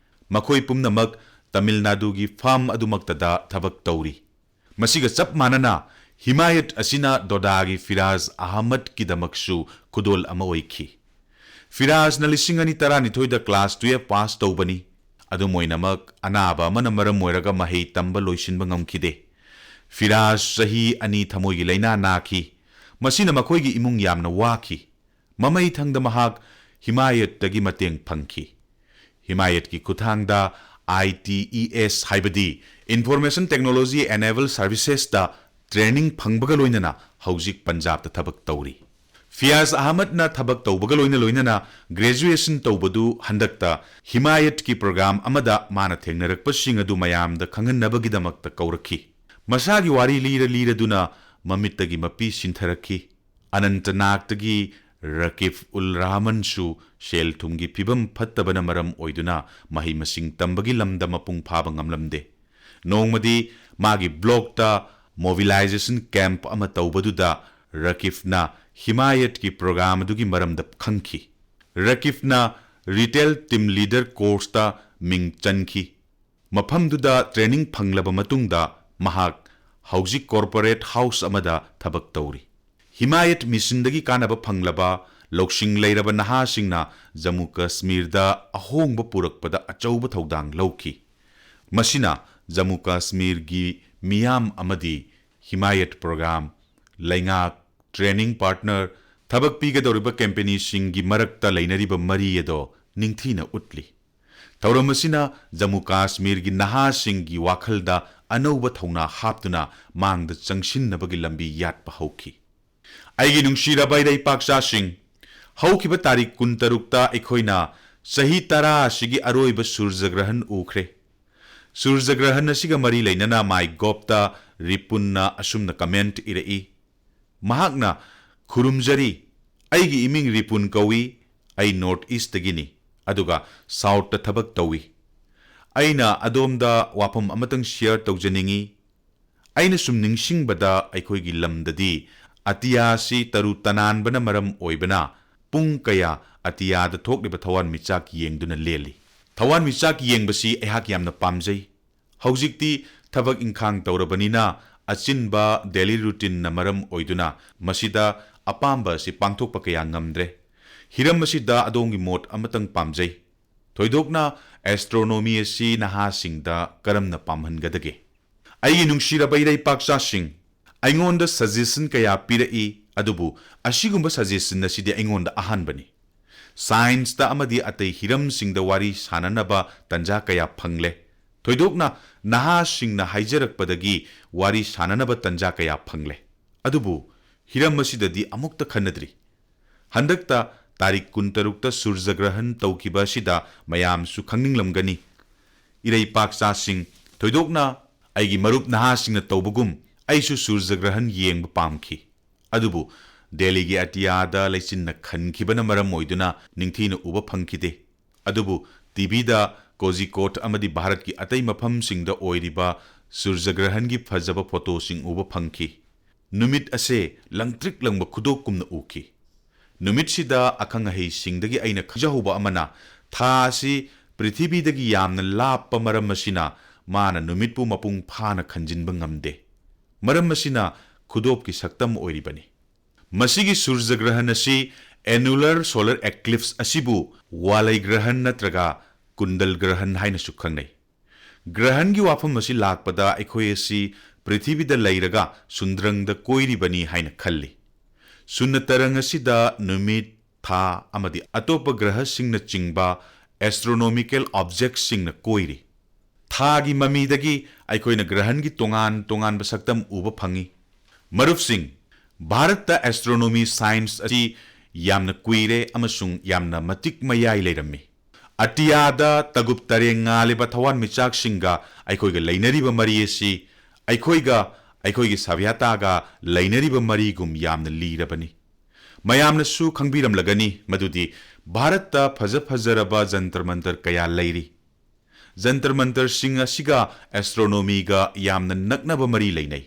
ꯃꯈꯣꯏ ꯄꯨꯝꯅꯃꯛ ꯇꯥꯃꯤꯜ ꯅꯥꯗꯨꯒꯤ farm ꯑꯗꯨꯃꯛꯇꯗ ꯊꯕꯛ ꯇꯧꯔꯤ꯫ ꯃꯁꯤꯒ ꯆꯞ ꯃꯥꯟꯅꯅ ꯍꯤꯃꯥꯌꯠ ꯑꯁꯤꯅ ꯗꯣꯗꯥꯒꯤ ꯐꯤꯔꯥꯖ ꯑꯍꯃꯗꯀꯤꯗꯃꯛꯁꯨ ꯈꯨꯗꯣꯜ ꯑꯃ ꯑꯣꯏꯈꯤ꯫ ꯐꯤꯔꯥꯖꯅ ꯂꯤꯁꯤꯡ ꯑꯅꯤ ꯇꯔꯥꯅꯤꯊꯣꯏꯗ ꯀ꯭ꯂꯥꯁ ꯇꯨꯌꯦꯜꯐ ꯄꯥꯁ ꯇꯧꯕꯅꯤ꯫ ꯑꯗꯨꯝ ꯑꯣꯏꯅꯃꯛ, ꯑꯅꯥꯕ ꯑꯃꯅ ꯃꯔꯝ ꯑꯣꯏꯔꯒ ꯃꯍꯩ ꯇꯝꯕ ꯂꯣꯏꯁꯤꯟꯕ ꯉꯝꯈꯤꯗꯦ꯫ ꯐꯤꯔꯥꯖ ꯆꯍꯤ ꯑꯅꯤ ꯊꯃꯣꯏꯒꯤ ꯂꯥꯏꯅꯥ ꯅꯥꯈꯤ꯫ ꯃꯁꯤꯅ ꯃꯈꯣꯏꯒꯤ ꯏꯃꯨꯡ ꯌꯥꯝꯅ ꯋꯥꯈꯤ꯫ ꯃꯃꯩ ꯊꯪꯗ ꯃꯍꯥꯛ ꯍꯤꯃꯥꯌꯠꯇꯒꯤ ꯃꯇꯦꯡ ꯐꯪꯈꯤ꯫ ꯍꯤꯃꯥꯌꯠꯀꯤ ꯈꯨꯠꯊꯥꯡꯗ ITES, ꯍꯥꯏꯕꯗꯤ Information Technology Enabled Servicesꯇ training ꯐꯪꯕꯒ ꯂꯣꯏꯅꯅ ꯍꯧꯖꯤꯛ ꯄꯟꯖꯥꯕꯇ ꯊꯕꯛ ꯇꯧꯔꯤ꯫ ꯐꯤꯌꯥꯖ ꯑꯍꯃꯗꯅ ꯊꯕꯛ ꯇꯧꯕꯒ ꯂꯣꯏꯅ ꯂꯣꯏꯅꯅ graduation ꯇꯧꯕꯗꯨ ꯍꯟꯗꯛꯇ ꯍꯤꯃꯥꯌꯠꯀꯤ program ꯑꯃꯗ ꯃꯥꯅ ꯊꯦꯡꯅꯔꯛꯄꯁꯤꯡ ꯑꯗꯨ ꯃꯌꯥꯝꯗ ꯈꯪꯍꯟꯅꯕꯒꯤꯗꯃꯛꯇ ꯀꯧꯔꯛꯈꯤ꯫ ꯃꯁꯥꯒꯤ ꯋꯥꯔꯤ ꯂꯤꯔ ꯂꯤꯔꯗꯨꯅ ꯃꯃꯤꯠꯇꯒꯤ ꯃꯄꯤ ꯁꯤꯟꯊꯔꯛꯈꯤ꯫ ꯑꯅꯟꯇꯅꯥꯒꯇꯒꯤ ꯔꯀꯤꯐ ꯎꯜ ꯔꯍꯃꯟꯁꯨ ꯁꯦꯜ ꯊꯨꯝꯒꯤ ꯐꯤꯕꯝ ꯐꯠꯇꯕꯅ ꯃꯔꯝ ꯑꯣꯏꯗꯨꯅ ꯃꯍꯩ ꯃꯁꯤꯡ ꯇꯝꯕꯒꯤ ꯂꯝꯗ ꯃꯄꯨꯡ ꯐꯥꯕ ꯉꯝꯂꯝꯗꯦ꯫ ꯅꯣꯡꯃꯗꯤ ꯃꯥꯒꯤ blockꯇ mobilization camp ꯑꯃ ꯇꯧꯕꯗꯨꯗ ꯔꯀꯤꯐꯅ ꯍꯤꯃꯥꯌꯠꯀꯤ program ꯑꯗꯨꯒꯤ ꯃꯔꯝꯗ ꯈꯪꯈꯤ꯫ ꯔꯀꯤꯐꯅ retail team leader courseꯇ ꯃꯤꯡ ꯆꯟꯈꯤ꯫ ꯃꯐꯝꯗꯨꯗ training ꯐꯪꯂꯕ ꯃꯇꯨꯡꯗ ꯃꯍꯥꯛ ꯍꯧꯖꯤꯛ corporate house ꯑꯃꯗ ꯊꯕꯛ ꯇꯧꯔꯤ꯫ ꯍꯤꯃꯥꯌꯠ missionꯗꯒꯤ ꯀꯥꯟꯅꯕ ꯐꯪꯂꯕ ꯂꯧꯁꯤꯡ ꯂꯩꯔꯕ ꯅꯍꯥꯁꯤꯡꯅ ꯖꯝꯃꯨ ꯀꯥꯁꯃꯤꯔꯗ ꯑꯍꯣꯡꯕ ꯄꯨꯔꯛꯄꯗ ꯑꯆꯧꯕ ꯊꯧꯗꯥꯡ ꯂꯧꯈꯤ꯫ ꯃꯁꯤꯅ ꯖꯝꯃꯨ ꯀꯥꯁꯃꯤꯔꯒꯤ ꯃꯤꯌꯥꯝ ꯑꯃꯗꯤ ꯍꯤꯃꯥꯌꯠ program, ꯂꯩꯉꯥꯛ, training partner, ꯊꯕꯛ ꯄꯤꯒꯗꯧꯔꯤꯕ companyꯁꯤꯡꯒꯤ ꯃꯔꯛꯇ ꯂꯩꯅꯔꯤꯕ ꯃꯔꯤ ꯑꯗꯣ ꯅꯤꯡꯊꯤꯅ ꯎꯠꯂꯤ꯫ ꯊꯧꯔꯝ ꯑꯁꯤꯅ ꯖꯝꯃꯨ ꯀꯥꯁꯃꯤꯔꯒꯤ ꯅꯍꯥꯁꯤꯡꯒꯤ ꯋꯥꯈꯜꯗ ꯑꯅꯧꯕ ꯊꯧꯅꯥ ꯍꯥꯞꯇꯨꯅ ꯃꯥꯡꯗ ꯆꯪꯁꯤꯟꯅꯕꯒꯤ ꯂꯝꯕꯤ ꯌꯥꯠꯄ ꯍꯧꯈꯤ꯫ ꯑꯩꯒꯤ ꯅꯨꯡꯁꯤꯔꯕ ꯏꯔꯩꯄꯥꯛꯆꯥꯁꯤꯡ, ꯍꯧꯈꯤꯕ ꯇꯥꯔꯤꯛ ꯀꯨꯟꯇꯔꯨꯛꯇ ꯑꯩꯈꯣꯏꯅ ꯆꯍꯤ ꯇꯔꯥ ꯑꯁꯤꯒꯤ ꯑꯔꯣꯏꯕ ꯁꯨꯔꯖꯒ꯭ꯔꯍꯟ ꯎꯈ꯭ꯔꯦ꯫ ꯁꯨꯔꯖꯒ꯭ꯔꯍꯟ ꯑꯁꯤꯒ ꯃꯔꯤ ꯂꯩꯅꯅ MyGovꯇ ꯔꯤꯄꯨꯟꯅ ꯑꯁꯨꯝꯅ comment ꯏꯔꯛꯏ, ꯃꯍꯥꯛꯅ, "ꯈꯨꯔꯨꯝꯖꯔꯤ, ꯑꯩꯒꯤ ꯏꯃꯤꯡ ꯔꯤꯄꯨꯟ ꯀꯧꯏ, ꯑꯩ North Eastꯇꯒꯤꯅꯤ, ꯑꯗꯨꯒ Southꯇ ꯊꯕꯛ ꯇꯧꯏ꯫ ꯑꯩꯅ ꯑꯗꯣꯝꯗ ꯋꯥꯐꯝ ꯑꯃꯇꯪ share ꯇꯧꯖꯅꯤꯡꯏ꯫ ꯑꯩꯅ ꯁꯨꯝ ꯅꯤꯡꯁꯤꯡꯕꯗ ꯑꯩꯈꯣꯏꯒꯤ ꯂꯝꯗꯗꯤ ꯑꯇꯤꯌꯥꯁꯤ ꯇꯔꯨ ꯇꯅꯥꯟꯕꯅ ꯃꯔꯝ ꯑꯣꯏꯕꯅ ꯄꯨꯡ ꯀꯌꯥ ꯑꯇꯤꯌꯥꯗ ꯊꯣꯛꯂꯤꯕ ꯊꯋꯥꯟꯃꯤꯆꯥꯛ ꯌꯦꯡꯗꯨꯅ ꯂꯦꯜꯂꯤ꯫ ꯊꯋꯥꯟꯃꯤꯆꯥꯛ ꯌꯦꯡꯕꯁꯤ ꯑꯩꯍꯥꯛ ꯌꯥꯝꯅ ꯄꯥꯝꯖꯩ꯫ ꯍꯧꯖꯤꯛꯇꯤ ꯊꯕꯛ ꯏꯪꯈꯥꯡ ꯇꯧꯔꯕꯅꯤꯅ ꯑꯆꯤꯟꯕ daily routineꯅ ꯃꯔꯝ ꯑꯣꯏꯗꯨꯅ ꯃꯁꯤꯗ ꯑꯄꯥꯝꯕ ꯑꯁꯤ ꯄꯥꯡꯊꯣꯛꯄ ꯀꯌꯥ ꯉꯝꯗ꯭ꯔꯦ꯫ ꯍꯤꯔꯝ ꯑꯁꯤꯗ ꯑꯗꯣꯝꯒꯤ ꯃꯣꯠ ꯑꯃꯇꯪ ꯄꯥꯝꯖꯩ꯫ ꯊꯣꯏꯗꯣꯛꯅ astronomy ꯑꯁꯤ ꯅꯍꯥꯁꯤꯡꯗ ꯀꯔꯝꯅ ꯄꯥꯝꯍꯟꯒꯗꯒꯦ? ꯑꯩꯒꯤ ꯅꯨꯡꯁꯤꯔꯕ ꯏꯔꯩꯄꯥꯛꯆꯥꯁꯤꯡ, ꯑꯩꯉꯣꯟꯗ suggestion ꯀꯌꯥ ꯄꯤꯔꯛꯏ, ꯑꯗꯨꯕꯨ ꯑꯁꯤꯒꯨꯝꯕ suggestion ꯑꯁꯤꯗꯤ ꯑꯩꯉꯣꯟꯗ ꯑꯍꯥꯟꯕꯅꯤ꯫ Scienceꯇ ꯑꯃꯗꯤ ꯑꯇꯩ ꯍꯤꯔꯝꯁꯤꯡꯗ ꯋꯥꯔꯤ ꯁꯥꯅꯅꯕ ꯇꯟꯖꯥ ꯀꯌꯥ ꯐꯪꯂꯦ꯫ ꯊꯣꯏꯗꯣꯛꯅ ꯅꯍꯥꯁꯤꯡꯅ ꯍꯥꯏꯖꯔꯛꯄꯗꯒꯤ ꯋꯥꯔꯤ ꯁꯥꯅꯅꯕ ꯇꯟꯖꯥ ꯀꯌꯥ ꯐꯪꯂꯦ꯫ ꯑꯗꯨꯕꯨ ꯍꯤꯔꯝ ꯑꯁꯤꯗꯗꯤ ꯑꯃꯨꯛꯇ ꯈꯟꯅꯗ꯭ꯔꯤ꯫ ꯍꯟꯗꯛꯇ ꯇꯥꯔꯤꯛ ꯀꯨꯟꯇꯔꯨꯛꯇ ꯁꯨꯔꯖꯒ꯭ꯔꯍꯟ ꯇꯧꯈꯤꯕ ꯑꯁꯤꯗ ꯃꯌꯥꯝꯁꯨ ꯈꯪꯅꯤꯡꯂꯝꯒꯅꯤ꯫ ꯏꯔꯩꯄꯥꯛꯆꯥꯁꯤꯡ, ꯊꯣꯏꯗꯣꯛꯅ ꯑꯩꯒꯤ ꯃꯔꯨꯞ ꯅꯍꯥꯁꯤꯡꯅ ꯇꯧꯕꯒꯨꯝ ꯑꯩꯁꯨ ꯁꯨꯔꯖꯒ꯭ꯔꯍꯟ ꯌꯦꯡꯕ ꯄꯥꯝꯈꯤ꯫ ꯑꯗꯨꯕꯨ ꯗꯦꯜꯂꯤꯒꯤ ꯑꯇꯤꯌꯥꯗ ꯂꯩꯆꯤꯟꯅ ꯈꯟꯈꯤꯕꯅ ꯃꯔꯝ ꯑꯣꯏꯗꯨꯅ ꯅꯤꯡꯊꯤꯅ ꯎꯕ ꯐꯪꯈꯤꯗꯦ꯫ ꯑꯗꯨꯕꯨ ꯇꯤꯚꯤꯗ ꯀꯣꯖꯤꯀꯣꯠ ꯑꯃꯗꯤ ꯚꯥꯔꯠꯀꯤ ꯑꯇꯩ ꯃꯐꯝꯁꯤꯡꯗ ꯑꯣꯏꯔꯤꯕ ꯁꯨꯔꯖꯒ꯭ꯔꯍꯟꯒꯤ ꯐꯖꯕ ꯐꯣꯇꯣꯁꯤꯡ ꯎꯕ ꯐꯪꯈꯤ꯫ ꯅꯨꯃꯤꯠ ꯑꯁꯦ ꯂꯪꯇ꯭ꯔꯤꯛ ꯂꯪꯕ ꯈꯨꯗꯣꯞꯀꯨꯝꯅ ꯎꯈꯤ꯫ ꯅꯨꯃꯤꯠꯁꯤꯗ ꯑꯈꯪ ꯑꯍꯩꯁꯤꯡꯗꯒꯤ ꯑꯩꯅ ꯈꯪꯖꯍꯧꯕ ꯑꯃꯅ, ꯊꯥ ꯑꯁꯤ ꯄ꯭ꯔꯤꯊꯤꯕꯤꯗꯒꯤ ꯌꯥꯝꯅ ꯂꯥꯞꯄ ꯃꯔꯝ ꯑꯁꯤꯅ ꯃꯥꯅ ꯅꯨꯃꯤꯠꯄꯨ ꯃꯄꯨꯡ ꯐꯥꯅ ꯈꯟꯖꯤꯟꯕ ꯉꯝꯗꯦ꯫ ꯃꯔꯝ ꯑꯁꯤꯅ ꯈꯨꯗꯣꯞꯀꯤ ꯁꯛꯇꯝ ꯑꯣꯏꯔꯤꯕꯅꯤ꯫ ꯃꯁꯤꯒꯤ ꯁꯨꯔꯖꯒ꯭ꯔꯍꯟ ꯑꯁꯤ, annular solar eclipse ꯑꯁꯤꯕꯨ ꯋꯥꯂꯩ ꯒ꯭ꯔꯍꯟ ꯅꯠꯇ꯭ꯔꯒ ꯀꯨꯟꯗꯜ ꯒ꯭ꯔꯍꯟ ꯍꯥꯏꯅꯁꯨ ꯈꯪꯅꯩ꯫ ꯒ꯭ꯔꯍꯟꯒꯤ ꯋꯥꯐꯝ ꯑꯁꯤ ꯂꯥꯛꯄꯗ ꯑꯩꯈꯣꯏ ꯑꯁꯤ ꯄ꯭ꯔꯤꯊꯤꯕꯤꯗ ꯂꯩꯔꯒ ꯁꯨꯟꯗ꯭ꯔꯪꯗ ꯀꯣꯏꯔꯤꯕꯅꯤ ꯍꯥꯏꯅ ꯈꯜꯂꯤ꯫ ꯁꯨꯟꯅ ꯇꯔꯪ ꯑꯁꯤꯗ ꯅꯨꯃꯤꯠ, ꯊꯥ ꯑꯃꯗꯤ ꯑꯇꯣꯞꯄ ꯒ꯭ꯔꯍꯁꯤꯡꯅꯆꯤꯡꯕ astronomical objectꯁꯤꯡꯅ ꯀꯣꯏꯔꯤ꯫ ꯊꯥꯒꯤ ꯃꯃꯤꯗꯒꯤ ꯑꯩꯈꯣꯏꯅ ꯒ꯭ꯔꯍꯟꯒꯤ ꯇꯣꯉꯥꯟ ꯇꯣꯉꯥꯟꯕ ꯁꯛꯇꯝ ꯎꯕ ꯐꯪꯏ꯫ ꯃꯔꯨꯞꯁꯤꯡ, ꯚꯥꯔꯠꯇ astronomy science ꯑꯁꯤ ꯌꯥꯝꯅ ꯀꯨꯏꯔꯦ ꯑꯃꯁꯨꯡ ꯌꯥꯝꯅ ꯃꯇꯤꯛ ꯃꯌꯥꯏ ꯂꯩꯔꯝꯃꯤ꯫ ꯑꯇꯤꯌꯥꯗ ꯇꯒꯨꯞ ꯇꯔꯦꯡ ꯉꯥꯜꯂꯤꯕ ꯊꯋꯥꯟꯃꯤꯆꯥꯛꯁꯤꯡꯒ ꯑꯩꯈꯣꯏꯒ ꯂꯩꯅꯔꯤꯕ ꯃꯔꯤ ꯑꯁꯤ ꯑꯩꯈꯣꯏꯒ ꯑꯩꯈꯣꯏꯒꯤ ꯁꯚ꯭ꯌꯇꯥꯒ ꯂꯩꯅꯔꯤꯕ ꯃꯔꯤꯒꯨꯝ ꯌꯥꯝꯅ ꯂꯤꯔꯕꯅꯤ꯫ ꯃꯌꯥꯝꯅꯁꯨ ꯈꯪꯕꯤꯔꯝꯂꯒꯅꯤ ꯃꯗꯨꯗꯤ ꯚꯥꯔꯠꯇ ꯐꯖ ꯐꯖꯔꯕ ꯖꯟꯇꯔ ꯃꯟꯇꯔ ꯀꯌꯥ ꯂꯩꯔꯤ꯫ ꯖꯟꯇꯔ ꯃꯟꯇꯔꯁꯤꯡ ꯑꯁꯤꯒ astronomyꯒ ꯌꯥꯝꯅ ꯅꯛꯅꯕ ꯃꯔꯤ ꯂꯩꯅꯩ꯫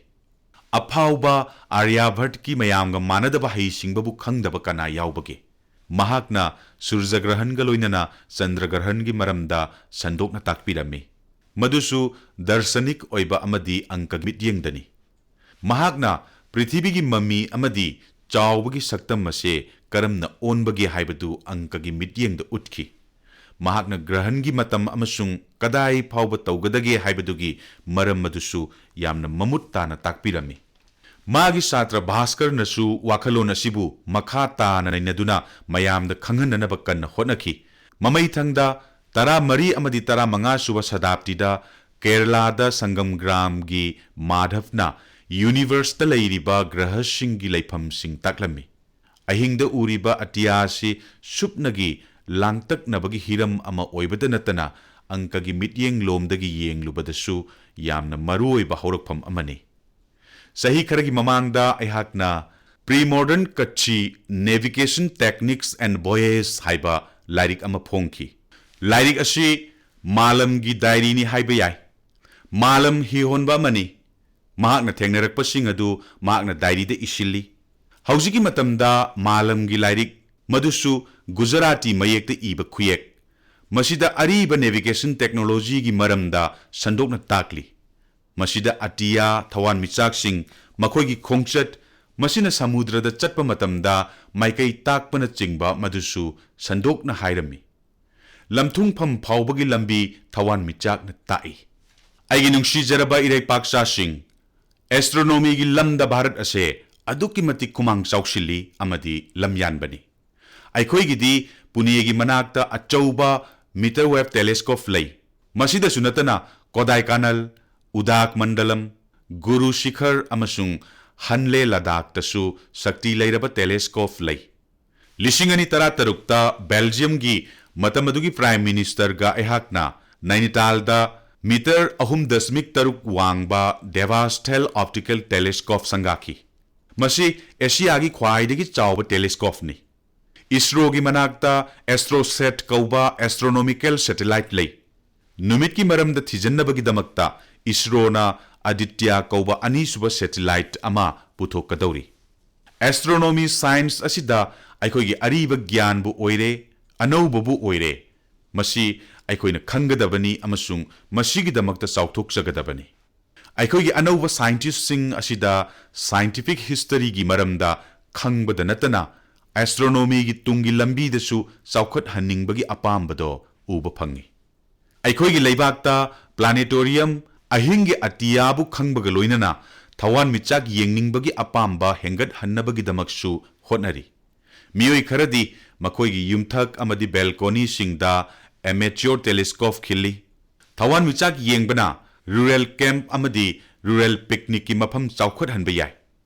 ꯑꯐꯥꯎꯕ ꯑꯥꯔꯌꯥꯚꯠꯀꯤ ꯃꯌꯥꯝꯒ ꯃꯥꯟꯅꯗꯕ ꯍꯩꯁꯤꯡꯕꯕꯨ ꯈꯪꯗꯕ ꯀꯅꯥ ꯌꯥꯎꯕꯒꯦ? ꯃꯍꯥꯛꯅ ꯁꯨꯔꯖꯒ꯭ꯔꯍꯟꯒ ꯂꯣꯏꯅꯅ ꯆꯟꯗ꯭ꯔꯒ꯭ꯔꯍꯟꯒꯤ ꯃꯔꯝꯗ ꯁꯟꯗꯣꯛꯅ ꯇꯥꯛꯄꯤꯔꯝꯃꯤ꯫ ꯃꯗꯨꯁꯨ ꯗꯔꯁꯅꯤꯛ ꯑꯣꯏꯕ ꯑꯃꯗꯤ ꯑꯪꯀꯒꯤ ꯃꯤꯠꯌꯦꯡꯗꯅꯤ꯫ ꯃꯍꯥꯛꯅ ꯄ꯭ꯔꯤꯊꯤꯕꯤꯒꯤ ꯃꯃꯤ ꯑꯃꯗꯤ ꯆꯥꯎꯕꯒꯤ ꯁꯛꯇꯝ ꯑꯁꯦ ꯀꯔꯝꯅ ꯑꯣꯟꯕꯒꯦ ꯍꯥꯏꯕꯗꯨ ꯑꯪꯀꯒꯤ ꯃꯤꯠꯌꯦꯡꯗ ꯎꯠꯈꯤ꯫ ꯃꯍꯥꯛꯅ ꯒ꯭ꯔꯍꯟꯒꯤ ꯃꯇꯝ ꯑꯃꯁꯨꯡ ꯀꯗꯥꯏ ꯐꯥꯎꯕ ꯇꯧꯒꯗꯒꯦ ꯍꯥꯏꯕꯗꯨꯒꯤ ꯃꯔꯝ ꯑꯗꯨꯁꯨ ꯌꯥꯝꯅ ꯃꯃꯨꯠ ꯇꯥꯅ ꯇꯥꯛꯄꯤꯔꯝꯃꯤ꯫ ꯃꯥꯒꯤ ꯁꯥꯇ꯭ꯔ ꯚꯥꯁꯀꯔꯅꯁꯨ ꯋꯥꯈꯜꯂꯣꯟ ꯑꯁꯤꯕꯨ ꯃꯈꯥ ꯇꯥꯅ ꯅꯩꯅꯗꯨꯅ ꯃꯌꯥꯝꯗ ꯈꯪꯍꯟꯅꯅꯕ ꯀꯟꯅ ꯍꯣꯠꯅꯈꯤ꯫ ꯃꯃꯩꯊꯪꯗ ꯇꯔꯥꯃꯔꯤ ꯑꯃꯗꯤ ꯇꯔꯥꯃꯉꯥ ꯁꯨꯕ ꯁꯇꯥꯕꯗꯤꯗ ꯀꯦꯔꯂꯥꯗ ꯁꯪꯒꯝꯒ꯭ꯔꯥꯝꯒꯤ ꯃꯥꯙꯕꯅ ꯌꯨꯅꯤꯚꯔꯁꯇ ꯂꯩꯔꯤꯕ ꯒ꯭ꯔꯍꯁꯤꯡꯒꯤ ꯂꯩꯐꯝꯁꯤꯡ ꯇꯥꯛꯂꯝꯃꯤ꯫ ꯑꯍꯤꯡꯗ ꯎꯔꯤꯕ ꯑꯇꯤꯌꯥ ꯑꯁꯤ ꯁꯨꯞꯅꯒꯤ ꯂꯥꯡꯇꯛꯅꯕꯒꯤ ꯍꯤꯔꯝ ꯑꯃ ꯑꯣꯏꯕꯇ ꯅꯠꯇꯅ ꯑꯪꯀꯒꯤ ꯃꯤꯠꯌꯦꯡ ꯂꯣꯝꯗꯒꯤ ꯌꯦꯡꯂꯨꯕꯗꯁꯨ ꯌꯥꯝꯅ ꯃꯔꯨꯑꯣꯏꯕ ꯍꯧꯔꯛꯐꯝ ꯑꯃꯅꯤ꯫ ꯆꯍꯤ ꯈꯔꯒꯤ ꯃꯃꯥꯡꯗ ꯑꯩꯍꯥꯛꯅ Pre-Modern Kutchi Navigation Techniques and Voyages ꯍꯥꯏꯕ ꯂꯥꯏꯔꯤꯛ ꯑꯃ ꯐꯣꯡꯈꯤ꯫ ꯂꯥꯏꯔꯤꯛ ꯑꯁꯤ ꯃꯥꯂꯝꯒꯤ ꯗꯥꯏꯔꯤꯅꯤ ꯍꯥꯏꯕ ꯌꯥꯏ꯫ ꯃꯥꯂꯝ ꯍꯤ ꯍꯣꯟꯕ ꯑꯃꯅꯤ꯫ ꯃꯍꯥꯛꯅ ꯊꯦꯡꯅꯔꯛꯄꯁꯤꯡ ꯑꯗꯨ ꯃꯍꯥꯛꯅ ꯗꯥꯏꯔꯤꯗ ꯏꯁꯤꯜꯂꯤ꯫ ꯍꯧꯖꯤꯛꯀꯤ ꯃꯇꯝꯗ ꯃꯥꯂꯝꯒꯤ ꯂꯥꯏꯔꯤꯛ, ꯃꯗꯨꯁꯨ ꯒꯨꯖꯔꯥꯇꯤ ꯃꯌꯦꯛꯇ ꯏꯕ ꯈꯨꯌꯦꯛ, ꯃꯁꯤꯗ ꯑꯔꯤꯕ ꯅꯦꯚꯤꯒꯦꯁꯟ ꯇꯦꯛꯅꯣꯂꯣꯖꯤꯒꯤ ꯃꯔꯝꯗ ꯁꯟꯗꯣꯛꯅ ꯇꯥꯛꯂꯤ꯫ ꯃꯁꯤꯗ ꯑꯇꯤꯌꯥ, ꯊꯋꯥꯟꯃꯤꯆꯥꯛꯁꯤꯡ, ꯃꯈꯣꯏꯒꯤ ꯈꯣꯡꯆꯠ, ꯃꯁꯤꯅ ꯁꯃꯨꯗ꯭ꯔꯗ ꯆꯠꯄ ꯃꯇꯝꯗ ꯃꯥꯏꯀꯩ ꯇꯥꯛꯄꯅꯆꯤꯡꯕ ꯃꯗꯨꯁꯨ ꯁꯟꯗꯣꯛꯅ ꯍꯥꯏꯔꯝꯃꯤ꯫ ꯂꯝꯊꯨꯡꯐꯝ ꯐꯥꯎꯕꯒꯤ ꯂꯝꯕꯤ ꯊꯋꯥꯟꯃꯤꯆꯥꯛꯅ ꯇꯥꯛꯏ꯫ ꯑꯩꯒꯤ ꯅꯨꯡꯁꯤꯖꯔꯕ ꯏꯔꯩꯄꯥꯛꯆꯥꯁꯤꯡ, ꯑꯦꯁꯇ꯭ꯔꯣꯅꯣꯃꯤꯒꯤ ꯂꯝꯗ ꯚꯥꯔꯠ ꯑꯁꯦ ꯑꯗꯨꯛꯀꯤ ꯃꯇꯤꯛ ꯈꯨꯃꯥꯡ ꯆꯥꯎꯁꯤꯜꯂꯤ ꯑꯃꯗꯤ ꯂꯝꯌꯥꯟꯕꯅꯤ꯫ ꯑꯩꯈꯣꯏꯒꯤꯗꯤ ꯄꯨꯅꯦꯒꯤ ꯃꯅꯥꯛꯇ ꯑꯆꯧꯕ ꯃꯤꯇꯔ ꯋꯦꯕ ꯇꯦꯂꯦꯁꯀꯣꯞ ꯂꯩ꯫ ꯃꯁꯤꯗꯁꯨ ꯅꯠꯇꯅ ꯀꯣꯗꯥꯏꯀꯥꯅꯜ, ꯎꯗꯥꯛ ꯃꯟꯗꯂꯝ, ꯒꯨꯔꯨ ꯁꯤꯈꯔ ꯑꯃꯁꯨꯡ ꯍꯟꯂꯦ ꯂꯗꯥꯈꯇꯁꯨ ꯁꯛꯇꯤ ꯂꯩꯔꯕ ꯇꯦꯂꯦꯁꯀꯣꯞ ꯂꯩ꯫ ꯂꯤꯁꯤꯡ ꯑꯅꯤ ꯇꯔꯥꯇꯔꯨꯛꯇ ꯕꯦꯜꯖꯤꯌꯝꯒꯤ ꯃꯇꯝ ꯑꯗꯨꯒꯤ ꯄ꯭ꯔꯥꯏꯝ ꯃꯤꯅꯤꯁꯇꯔꯒ ꯑꯩꯍꯥꯛꯅ ꯅꯥꯏꯅꯤꯇꯥꯜꯗ ꯃꯤꯇꯔ ꯑꯍꯨꯝ ꯗꯁꯃꯤꯛ ꯇꯔꯨꯛ ꯋꯥꯡꯕ ꯗꯦꯚꯥꯁꯊꯦꯜ ꯑꯣꯞꯇꯤꯀꯦꯜ ꯇꯦꯂꯦꯁꯀꯣꯞ ꯁꯪꯒꯥꯈꯤ꯫ ꯃꯁꯤ ꯑꯦꯁꯤꯌꯥꯒꯤ ꯈ꯭ꯋꯥꯏꯗꯒꯤ ꯆꯥꯎꯕ ꯇꯦꯂꯦꯁꯀꯣꯞꯅꯤ꯫ ꯏꯁꯔꯣꯒꯤ ꯃꯅꯥꯛꯇ ꯑꯦꯁꯇ꯭ꯔꯣꯁꯦꯠ ꯀꯧꯕ ꯑꯦꯁꯇ꯭ꯔꯣꯅꯣꯃꯤꯀꯦꯜ ꯁꯦꯇꯦꯂꯥꯏꯠ ꯂꯩ꯫ ꯅꯨꯃꯤꯠꯀꯤ ꯃꯔꯝꯗ ꯊꯤꯖꯤꯟꯅꯕꯒꯤꯗꯃꯛꯇ ꯏꯁꯔꯣꯅ ꯑꯗꯤꯇ꯭ꯌ ꯀꯧꯕ ꯑꯅꯤꯁꯨꯕ ꯁꯦꯇꯦꯂꯥꯏꯠ ꯑꯃ ꯄꯨꯊꯣꯛꯀꯗꯧꯔꯤ꯫ ꯑꯦꯁꯇ꯭ꯔꯣꯅꯣꯃꯤ ꯁꯥꯏꯟꯁ ꯑꯁꯤꯗ ꯑꯩꯈꯣꯏꯒꯤ ꯑꯔꯤꯕ ꯒ꯭ꯌꯥꯟꯕꯨ ꯑꯣꯏꯔꯦ, ꯑꯅꯧꯕꯕꯨ ꯑꯣꯏꯔꯦ, ꯃꯁꯤ ꯑꯩꯈꯣꯏꯅ ꯈꯪꯒꯗꯕꯅꯤ ꯑꯃꯁꯨꯡ ꯃꯁꯤꯒꯤꯗꯃꯛꯇ ꯆꯥꯎꯊꯣꯛꯆꯒꯗꯕꯅꯤ꯫ ꯑꯩꯈꯣꯏꯒꯤ ꯑꯅꯧꯕ ꯁꯥꯏꯟꯇꯤꯁꯁꯤꯡ ꯑꯁꯤꯗ ꯁꯥꯏꯟꯇꯤꯐꯤꯛ ꯍꯤꯁꯇꯔꯤꯒꯤ ꯃꯔꯝꯗ ꯈꯪꯕꯗ ꯅꯠꯇꯅ ꯑꯦꯁꯇ꯭ꯔꯣꯅꯣꯃꯤꯒꯤ ꯇꯨꯡꯒꯤ ꯂꯝꯕꯤꯗꯁꯨ ꯆꯥꯎꯈꯠꯍꯟꯅꯤꯡꯕꯒꯤ ꯑꯄꯥꯝꯕꯗꯣ ꯎꯕ ꯐꯪꯉꯤ꯫ ꯑꯩꯈꯣꯏꯒꯤ ꯂꯩꯕꯥꯛꯇ ꯄ꯭ꯂꯥꯅꯦꯇꯣꯔꯤꯌꯝ, ꯑꯍꯤꯡꯒꯤ ꯑꯇꯤꯌꯥꯕꯨ ꯈꯪꯕꯒ ꯂꯣꯏꯅꯅ ꯊꯋꯥꯟꯃꯤꯆꯥꯛ ꯌꯦꯡꯅꯤꯡꯕꯒꯤ ꯑꯄꯥꯝꯕ ꯍꯦꯟꯒꯠꯍꯟꯅꯕꯒꯤꯗꯃꯛꯁꯨ ꯍꯣꯠꯅꯔꯤ꯫ ꯃꯤꯑꯣꯏ ꯈꯔꯗꯤ ꯃꯈꯣꯏꯒꯤ ꯌꯨꯝꯊꯛ ꯑꯃꯗꯤ ꯕꯦꯜꯀꯣꯅꯤꯁꯤꯡꯗ ꯑꯦꯃꯦꯆꯣꯔ ꯇꯦꯂꯤꯁꯀꯣꯞ ꯈꯤꯜꯂꯤ꯫ ꯊꯋꯥꯟꯃꯤꯆꯥꯛ ꯌꯦꯡꯕꯅ ꯔꯨꯔꯦꯜ ꯀꯦꯝꯞ ꯑꯃꯗꯤ ꯔꯨꯔꯦꯜ ꯄꯤꯛꯅꯤꯛꯀꯤ ꯃꯐꯝ ꯆꯥꯎꯈꯠꯍꯟꯕ ꯌꯥꯏ꯫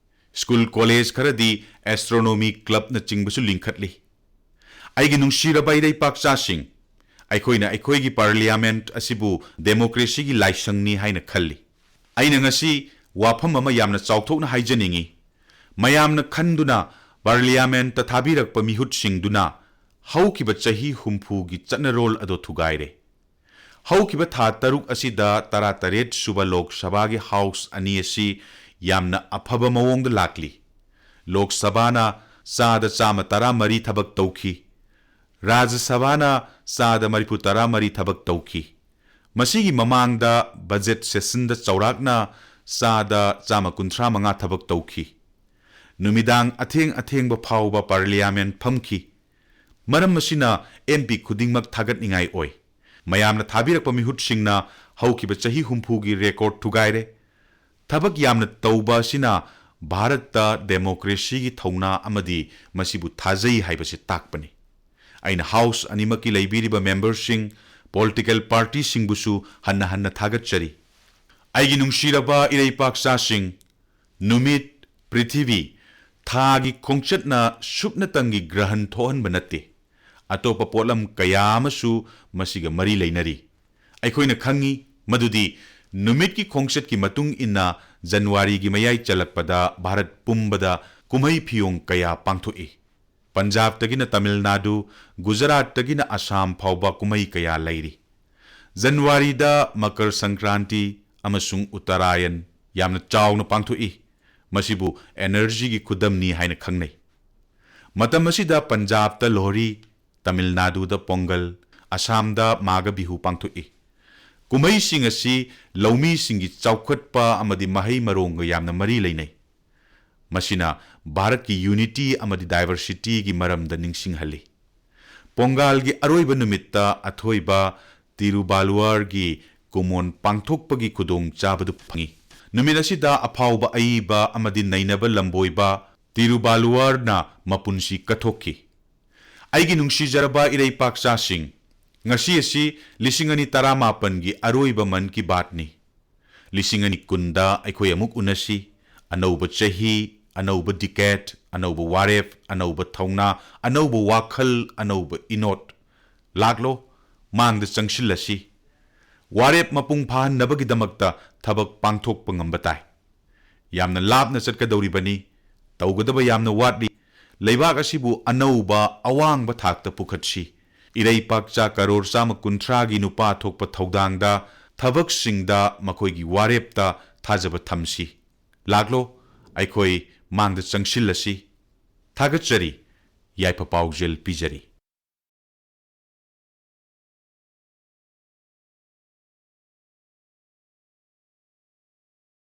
ꯁ꯭ꯀꯨꯜ ꯀꯣꯂꯦꯖ ꯈꯔꯗꯤ ꯑꯦꯁꯇ꯭ꯔꯣꯅꯣꯃꯤ ꯀ꯭ꯂꯕꯅꯆꯤꯡꯕꯁꯨ ꯂꯤꯡꯈꯠꯂꯤ꯫ ꯑꯩꯒꯤ ꯅꯨꯡꯁꯤꯔꯕ ꯏꯔꯩꯄꯥꯛꯆꯥꯁꯤꯡ, ꯑꯩꯈꯣꯏꯅ ꯑꯩꯈꯣꯏꯒꯤ ꯄꯥꯔꯂꯤꯌꯥꯃꯦꯟꯠ ꯑꯁꯤꯕꯨ ꯗꯦꯃꯣꯀ꯭ꯔꯦꯁꯤꯒꯤ ꯂꯥꯏꯁꯪꯅꯤ ꯍꯥꯏꯅ ꯈꯜꯂꯤ꯫ ꯑꯩꯅ ꯉꯁꯤ ꯋꯥꯐꯝ ꯑꯃ ꯌꯥꯝꯅ ꯆꯥꯎꯊꯣꯛꯅ ꯍꯥꯏꯖꯅꯤꯡꯏ꯫ ꯃꯌꯥꯝꯅ ꯈꯟꯗꯨꯅ ꯄꯥꯔꯂꯤꯌꯥꯃꯦꯟꯠꯇ ꯊꯥꯕꯤꯔꯛꯄ ꯃꯤꯍꯨꯠꯁꯤꯡꯗꯨꯅ ꯍꯧꯈꯤꯕ ꯆꯍꯤ ꯍꯨꯝꯐꯨꯒꯤ ꯆꯠꯅꯔꯣꯜ ꯑꯗꯨ ꯊꯨꯒꯥꯏꯔꯦ꯫ ꯍꯧꯈꯤꯕ ꯊꯥ ꯇꯔꯨꯛ ꯑꯁꯤꯗ ꯇꯔꯥꯇꯔꯦꯠ ꯁꯨꯕ ꯂꯣꯛ ꯁꯚꯥꯒꯤ ꯍꯥꯎꯁ ꯑꯅꯤ ꯑꯁꯤ ꯌꯥꯝꯅ ꯑꯐꯕ ꯃꯑꯣꯡꯗ ꯂꯥꯛꯂꯤ꯫ ꯂꯣꯛ ꯁꯚꯥꯅ ꯆꯥꯗ ꯆꯥꯝꯃ ꯇꯔꯥꯃꯔꯤ ꯊꯕꯛ ꯇꯧꯈꯤ꯫ ꯔꯥꯖ꯭ꯌ ꯁꯚꯥꯅ ꯆꯥꯗ ꯃꯔꯤꯐꯨ ꯇꯔꯥꯃꯔꯤ ꯊꯕꯛ ꯇꯧꯈꯤ꯫ ꯃꯁꯤꯒꯤ ꯃꯃꯥꯡꯗ ꯕꯖꯦꯠ ꯁꯦꯁꯟꯗ ꯆꯥꯎꯔꯥꯛꯅ ꯆꯥꯗ ꯆꯥꯝꯃ ꯀꯨꯟꯊ꯭ꯔꯥ ꯃꯉꯥ ꯊꯕꯛ ꯇꯧꯈꯤ꯫ ꯅꯨꯃꯤꯗꯥꯡ ꯑꯊꯦꯡ ꯑꯊꯦꯡꯕ ꯐꯥꯎꯕ ꯄꯥꯔꯂꯤꯌꯥꯃꯦꯟ ꯐꯝꯈꯤ꯫ ꯃꯔꯝ ꯑꯁꯤꯅ ꯑꯦꯝ ꯄꯤ ꯈꯨꯗꯤꯡꯃꯛ ꯊꯥꯒꯠꯅꯤꯡꯉꯥꯏ ꯑꯣꯏ꯫ ꯃꯌꯥꯝꯅ ꯊꯥꯕꯤꯔꯛꯄ ꯃꯤꯍꯨꯠꯁꯤꯡꯅ ꯍꯧꯈꯤꯕ ꯆꯍꯤ ꯍꯨꯝꯐꯨꯒꯤ ꯔꯦꯀꯣꯔꯗ ꯊꯨꯒꯥꯏꯔꯦ꯫ ꯊꯕꯛ ꯌꯥꯝꯅ ꯇꯧꯕ ꯑꯁꯤꯅ ꯚꯥꯔꯠꯇ ꯗꯦꯃꯣꯀ꯭ꯔꯦꯁꯤꯒꯤ ꯊꯧꯅꯥ ꯑꯃꯗꯤ ꯃꯁꯤꯕꯨ ꯊꯥꯖꯩ ꯍꯥꯏꯕꯁꯤ ꯇꯥꯛꯄꯅꯤ꯫ ꯑꯩꯅ ꯍꯥꯎꯁ ꯑꯅꯤꯃꯛꯀꯤ ꯂꯩꯕꯤꯔꯤꯕ ꯃꯦꯝꯕꯔꯁꯤꯡ, ꯄꯣꯂꯤꯇꯤꯀꯦꯜ ꯄꯥꯔꯇꯤꯁꯤꯡꯕꯨꯁꯨ ꯍꯟꯅ ꯍꯟꯅ ꯊꯥꯒꯠꯆꯔꯤ꯫ ꯑꯩꯒꯤ ꯅꯨꯡꯁꯤꯔꯕ ꯏꯔꯩꯄꯥꯛꯆꯥꯁꯤꯡ, ꯅꯨꯃꯤꯠ, ꯄ꯭ꯔꯤꯊꯤꯕꯤ, ꯊꯥꯒꯤ ꯈꯣꯡꯆꯠꯅ ꯁꯨꯞꯅꯇꯪꯒꯤ ꯒ꯭ꯔꯍꯟ ꯊꯣꯛꯍꯟꯕ ꯅꯠꯇꯦ꯫ ꯑꯇꯣꯞꯄ ꯄꯣꯠꯂꯝ ꯀꯌꯥ ꯑꯃꯁꯨ ꯃꯁꯤꯒ ꯃꯔꯤ ꯂꯩꯅꯔꯤ꯫ ꯑꯩꯈꯣꯏꯅ ꯈꯪꯏ ꯃꯗꯨꯗꯤ ꯅꯨꯃꯤꯠꯀꯤ ꯈꯣꯡꯆꯠꯀꯤ ꯃꯇꯨꯡ ꯏꯟꯅ ꯖꯅꯋꯥꯔꯤꯒꯤ ꯃꯌꯥꯏ ꯆꯜꯂꯛꯄꯗ ꯚꯥꯔꯠ ꯄꯨꯝꯕꯗ ꯀꯨꯝꯍꯩ ꯐꯤꯌꯣꯡ ꯀꯌꯥ ꯄꯥꯡꯊꯣꯛꯏ꯫ ꯄꯟꯖꯥꯕꯇꯒꯤꯅ ꯇꯥꯃꯤꯜ ꯅꯥꯗꯨ, ꯒꯨꯖꯔꯥꯠꯇꯒꯤꯅ ꯑꯁꯥꯝ ꯐꯥꯎꯕ ꯀꯨꯝꯍꯩ ꯀꯌꯥ ꯂꯩꯔꯤ꯫ ꯖꯅꯋꯥꯔꯤꯗ ꯃꯀꯔ ꯁꯪꯀ꯭ꯔꯥꯟꯇꯤ ꯑꯃꯁꯨꯡ ꯎꯠꯇꯔꯥꯌꯟ ꯌꯥꯝꯅ ꯆꯥꯎꯅ ꯄꯥꯡꯊꯣꯛꯏ꯫ ꯃꯁꯤꯕꯨ ꯑꯦꯅꯔꯖꯤꯒꯤ ꯈꯨꯗꯝꯅꯤ ꯍꯥꯏꯅ ꯈꯪꯅꯩ꯫ ꯃꯇꯝ ꯑꯁꯤꯗ ꯄꯟꯖꯥꯕꯇ ꯂꯣꯍꯔꯤ, ꯇꯥꯃꯤꯜ ꯅꯥꯗꯨꯗ ꯄꯣꯡꯒꯜ, ꯑꯁꯥꯝꯗ ꯃꯥꯒ ꯕꯤꯍꯨ ꯄꯥꯡꯊꯣꯛꯏ꯫ ꯀꯨꯝꯍꯩꯁꯤꯡ ꯑꯁꯤ ꯂꯧꯃꯤꯁꯤꯡꯒꯤ ꯆꯥꯎꯈꯠꯄ ꯑꯃꯗꯤ ꯃꯍꯩ ꯃꯔꯣꯡꯒ ꯌꯥꯝꯅ ꯃꯔꯤ ꯂꯩꯅꯩ꯫ ꯃꯁꯤꯅ ꯚꯥꯔꯠꯀꯤ unity ꯑꯃꯗꯤ diversityꯒꯤ ꯃꯔꯝꯗ ꯅꯤꯡꯁꯤꯡꯍꯜꯂꯤ꯫ ꯄꯣꯡꯒꯥꯜꯒꯤ ꯑꯔꯣꯏꯕ ꯅꯨꯃꯤꯠꯇ ꯑꯊꯣꯏꯕ ꯇꯤꯔꯨꯚꯥꯂꯨꯋꯥꯔꯒꯤ ꯀꯨꯃꯣꯟ ꯄꯥꯡꯊꯣꯛꯄꯒꯤ ꯈꯨꯗꯣꯡꯆꯥꯕꯗꯨ ꯐꯪꯏ꯫ ꯅꯨꯃꯤꯠ ꯑꯁꯤꯗ ꯑꯐꯥꯎꯕ ꯑꯏꯕ ꯑꯃꯗꯤ ꯅꯩꯅꯕ ꯂꯝꯕꯣꯏꯕ ꯇꯤꯔꯨꯚꯥꯂꯨꯋꯥꯔꯅ ꯃꯄꯨꯟꯁꯤ ꯀꯠꯊꯣꯛꯈꯤ꯫ ꯑꯩꯒꯤ ꯅꯨꯡꯁꯤꯖꯔꯕ ꯏꯔꯩꯄꯥꯛꯆꯥꯁꯤꯡ, ꯉꯁꯤ ꯑꯁꯤ ꯂꯤꯁꯤꯡ ꯑꯅꯤ ꯇꯔꯥꯃꯥꯄꯟꯒꯤ ꯑꯔꯣꯏꯕ ꯃꯟ ꯀꯤ ꯕꯥꯠꯅꯤ꯫ ꯂꯤꯁꯤꯡ ꯑꯅꯤ ꯀꯨꯟꯗ ꯑꯩꯈꯣꯏ ꯑꯃꯨꯛ ꯎꯅꯁꯤ꯫ ꯑꯅꯧꯕ ꯆꯍꯤ, ꯑꯅꯧꯕ decade, ꯑꯅꯧꯕ ꯋꯥꯔꯦꯞ, ꯑꯅꯧꯕ ꯊꯧꯅꯥ, ꯑꯅꯧꯕ ꯋꯥꯈꯜ, ꯑꯅꯧꯕ ꯏꯅꯣꯠ꯫ ꯂꯥꯛꯂꯣ, ꯃꯥꯡꯗ ꯆꯪꯁꯤꯜꯂꯁꯤ꯫ ꯋꯥꯔꯦꯞ ꯃꯄꯨꯡ ꯐꯥꯍꯟꯅꯕꯒꯤꯗꯃꯛꯇ ꯊꯕꯛ ꯄꯥꯡꯊꯣꯛꯄ ꯉꯝꯕ ꯇꯥꯏ꯫ ꯌꯥꯝꯅ ꯂꯥꯞꯅ ꯆꯠꯀꯗꯧꯔꯤꯕꯅꯤ꯫ ꯇꯧꯒꯗꯕ ꯌꯥꯝꯅ ꯋꯥꯠꯂꯤ꯫ ꯂꯩꯕꯥꯛ ꯑꯁꯤꯕꯨ ꯑꯅꯧꯕ ꯑꯋꯥꯡꯕ ꯊꯥꯛꯇ ꯄꯨꯈꯠꯁꯤ꯫ ꯏꯔꯩꯄꯥꯛꯆꯥ ꯀꯔꯣꯔ ꯆꯥꯝꯃ ꯀꯨꯟꯊ꯭ꯔꯥꯒꯤ ꯅꯨꯄꯥ ꯊꯣꯛꯄ ꯊꯧꯗꯥꯡꯗ, ꯊꯕꯛꯁꯤꯡꯗ, ꯃꯈꯣꯏꯒꯤ ꯋꯥꯔꯦꯞꯇ ꯊꯥꯖꯕ ꯊꯝꯁꯤ꯫ ꯂꯥꯛꯂꯣ, ꯑꯩꯈꯣꯏ ꯃꯥꯡꯗ ꯆꯪꯁꯤꯜꯂꯁꯤ꯫ ꯊꯥꯒꯠꯆꯔꯤ꯫ ꯌꯥꯏꯐ ꯄꯥꯎꯖꯦꯜ ꯄꯤꯖꯔꯤ꯫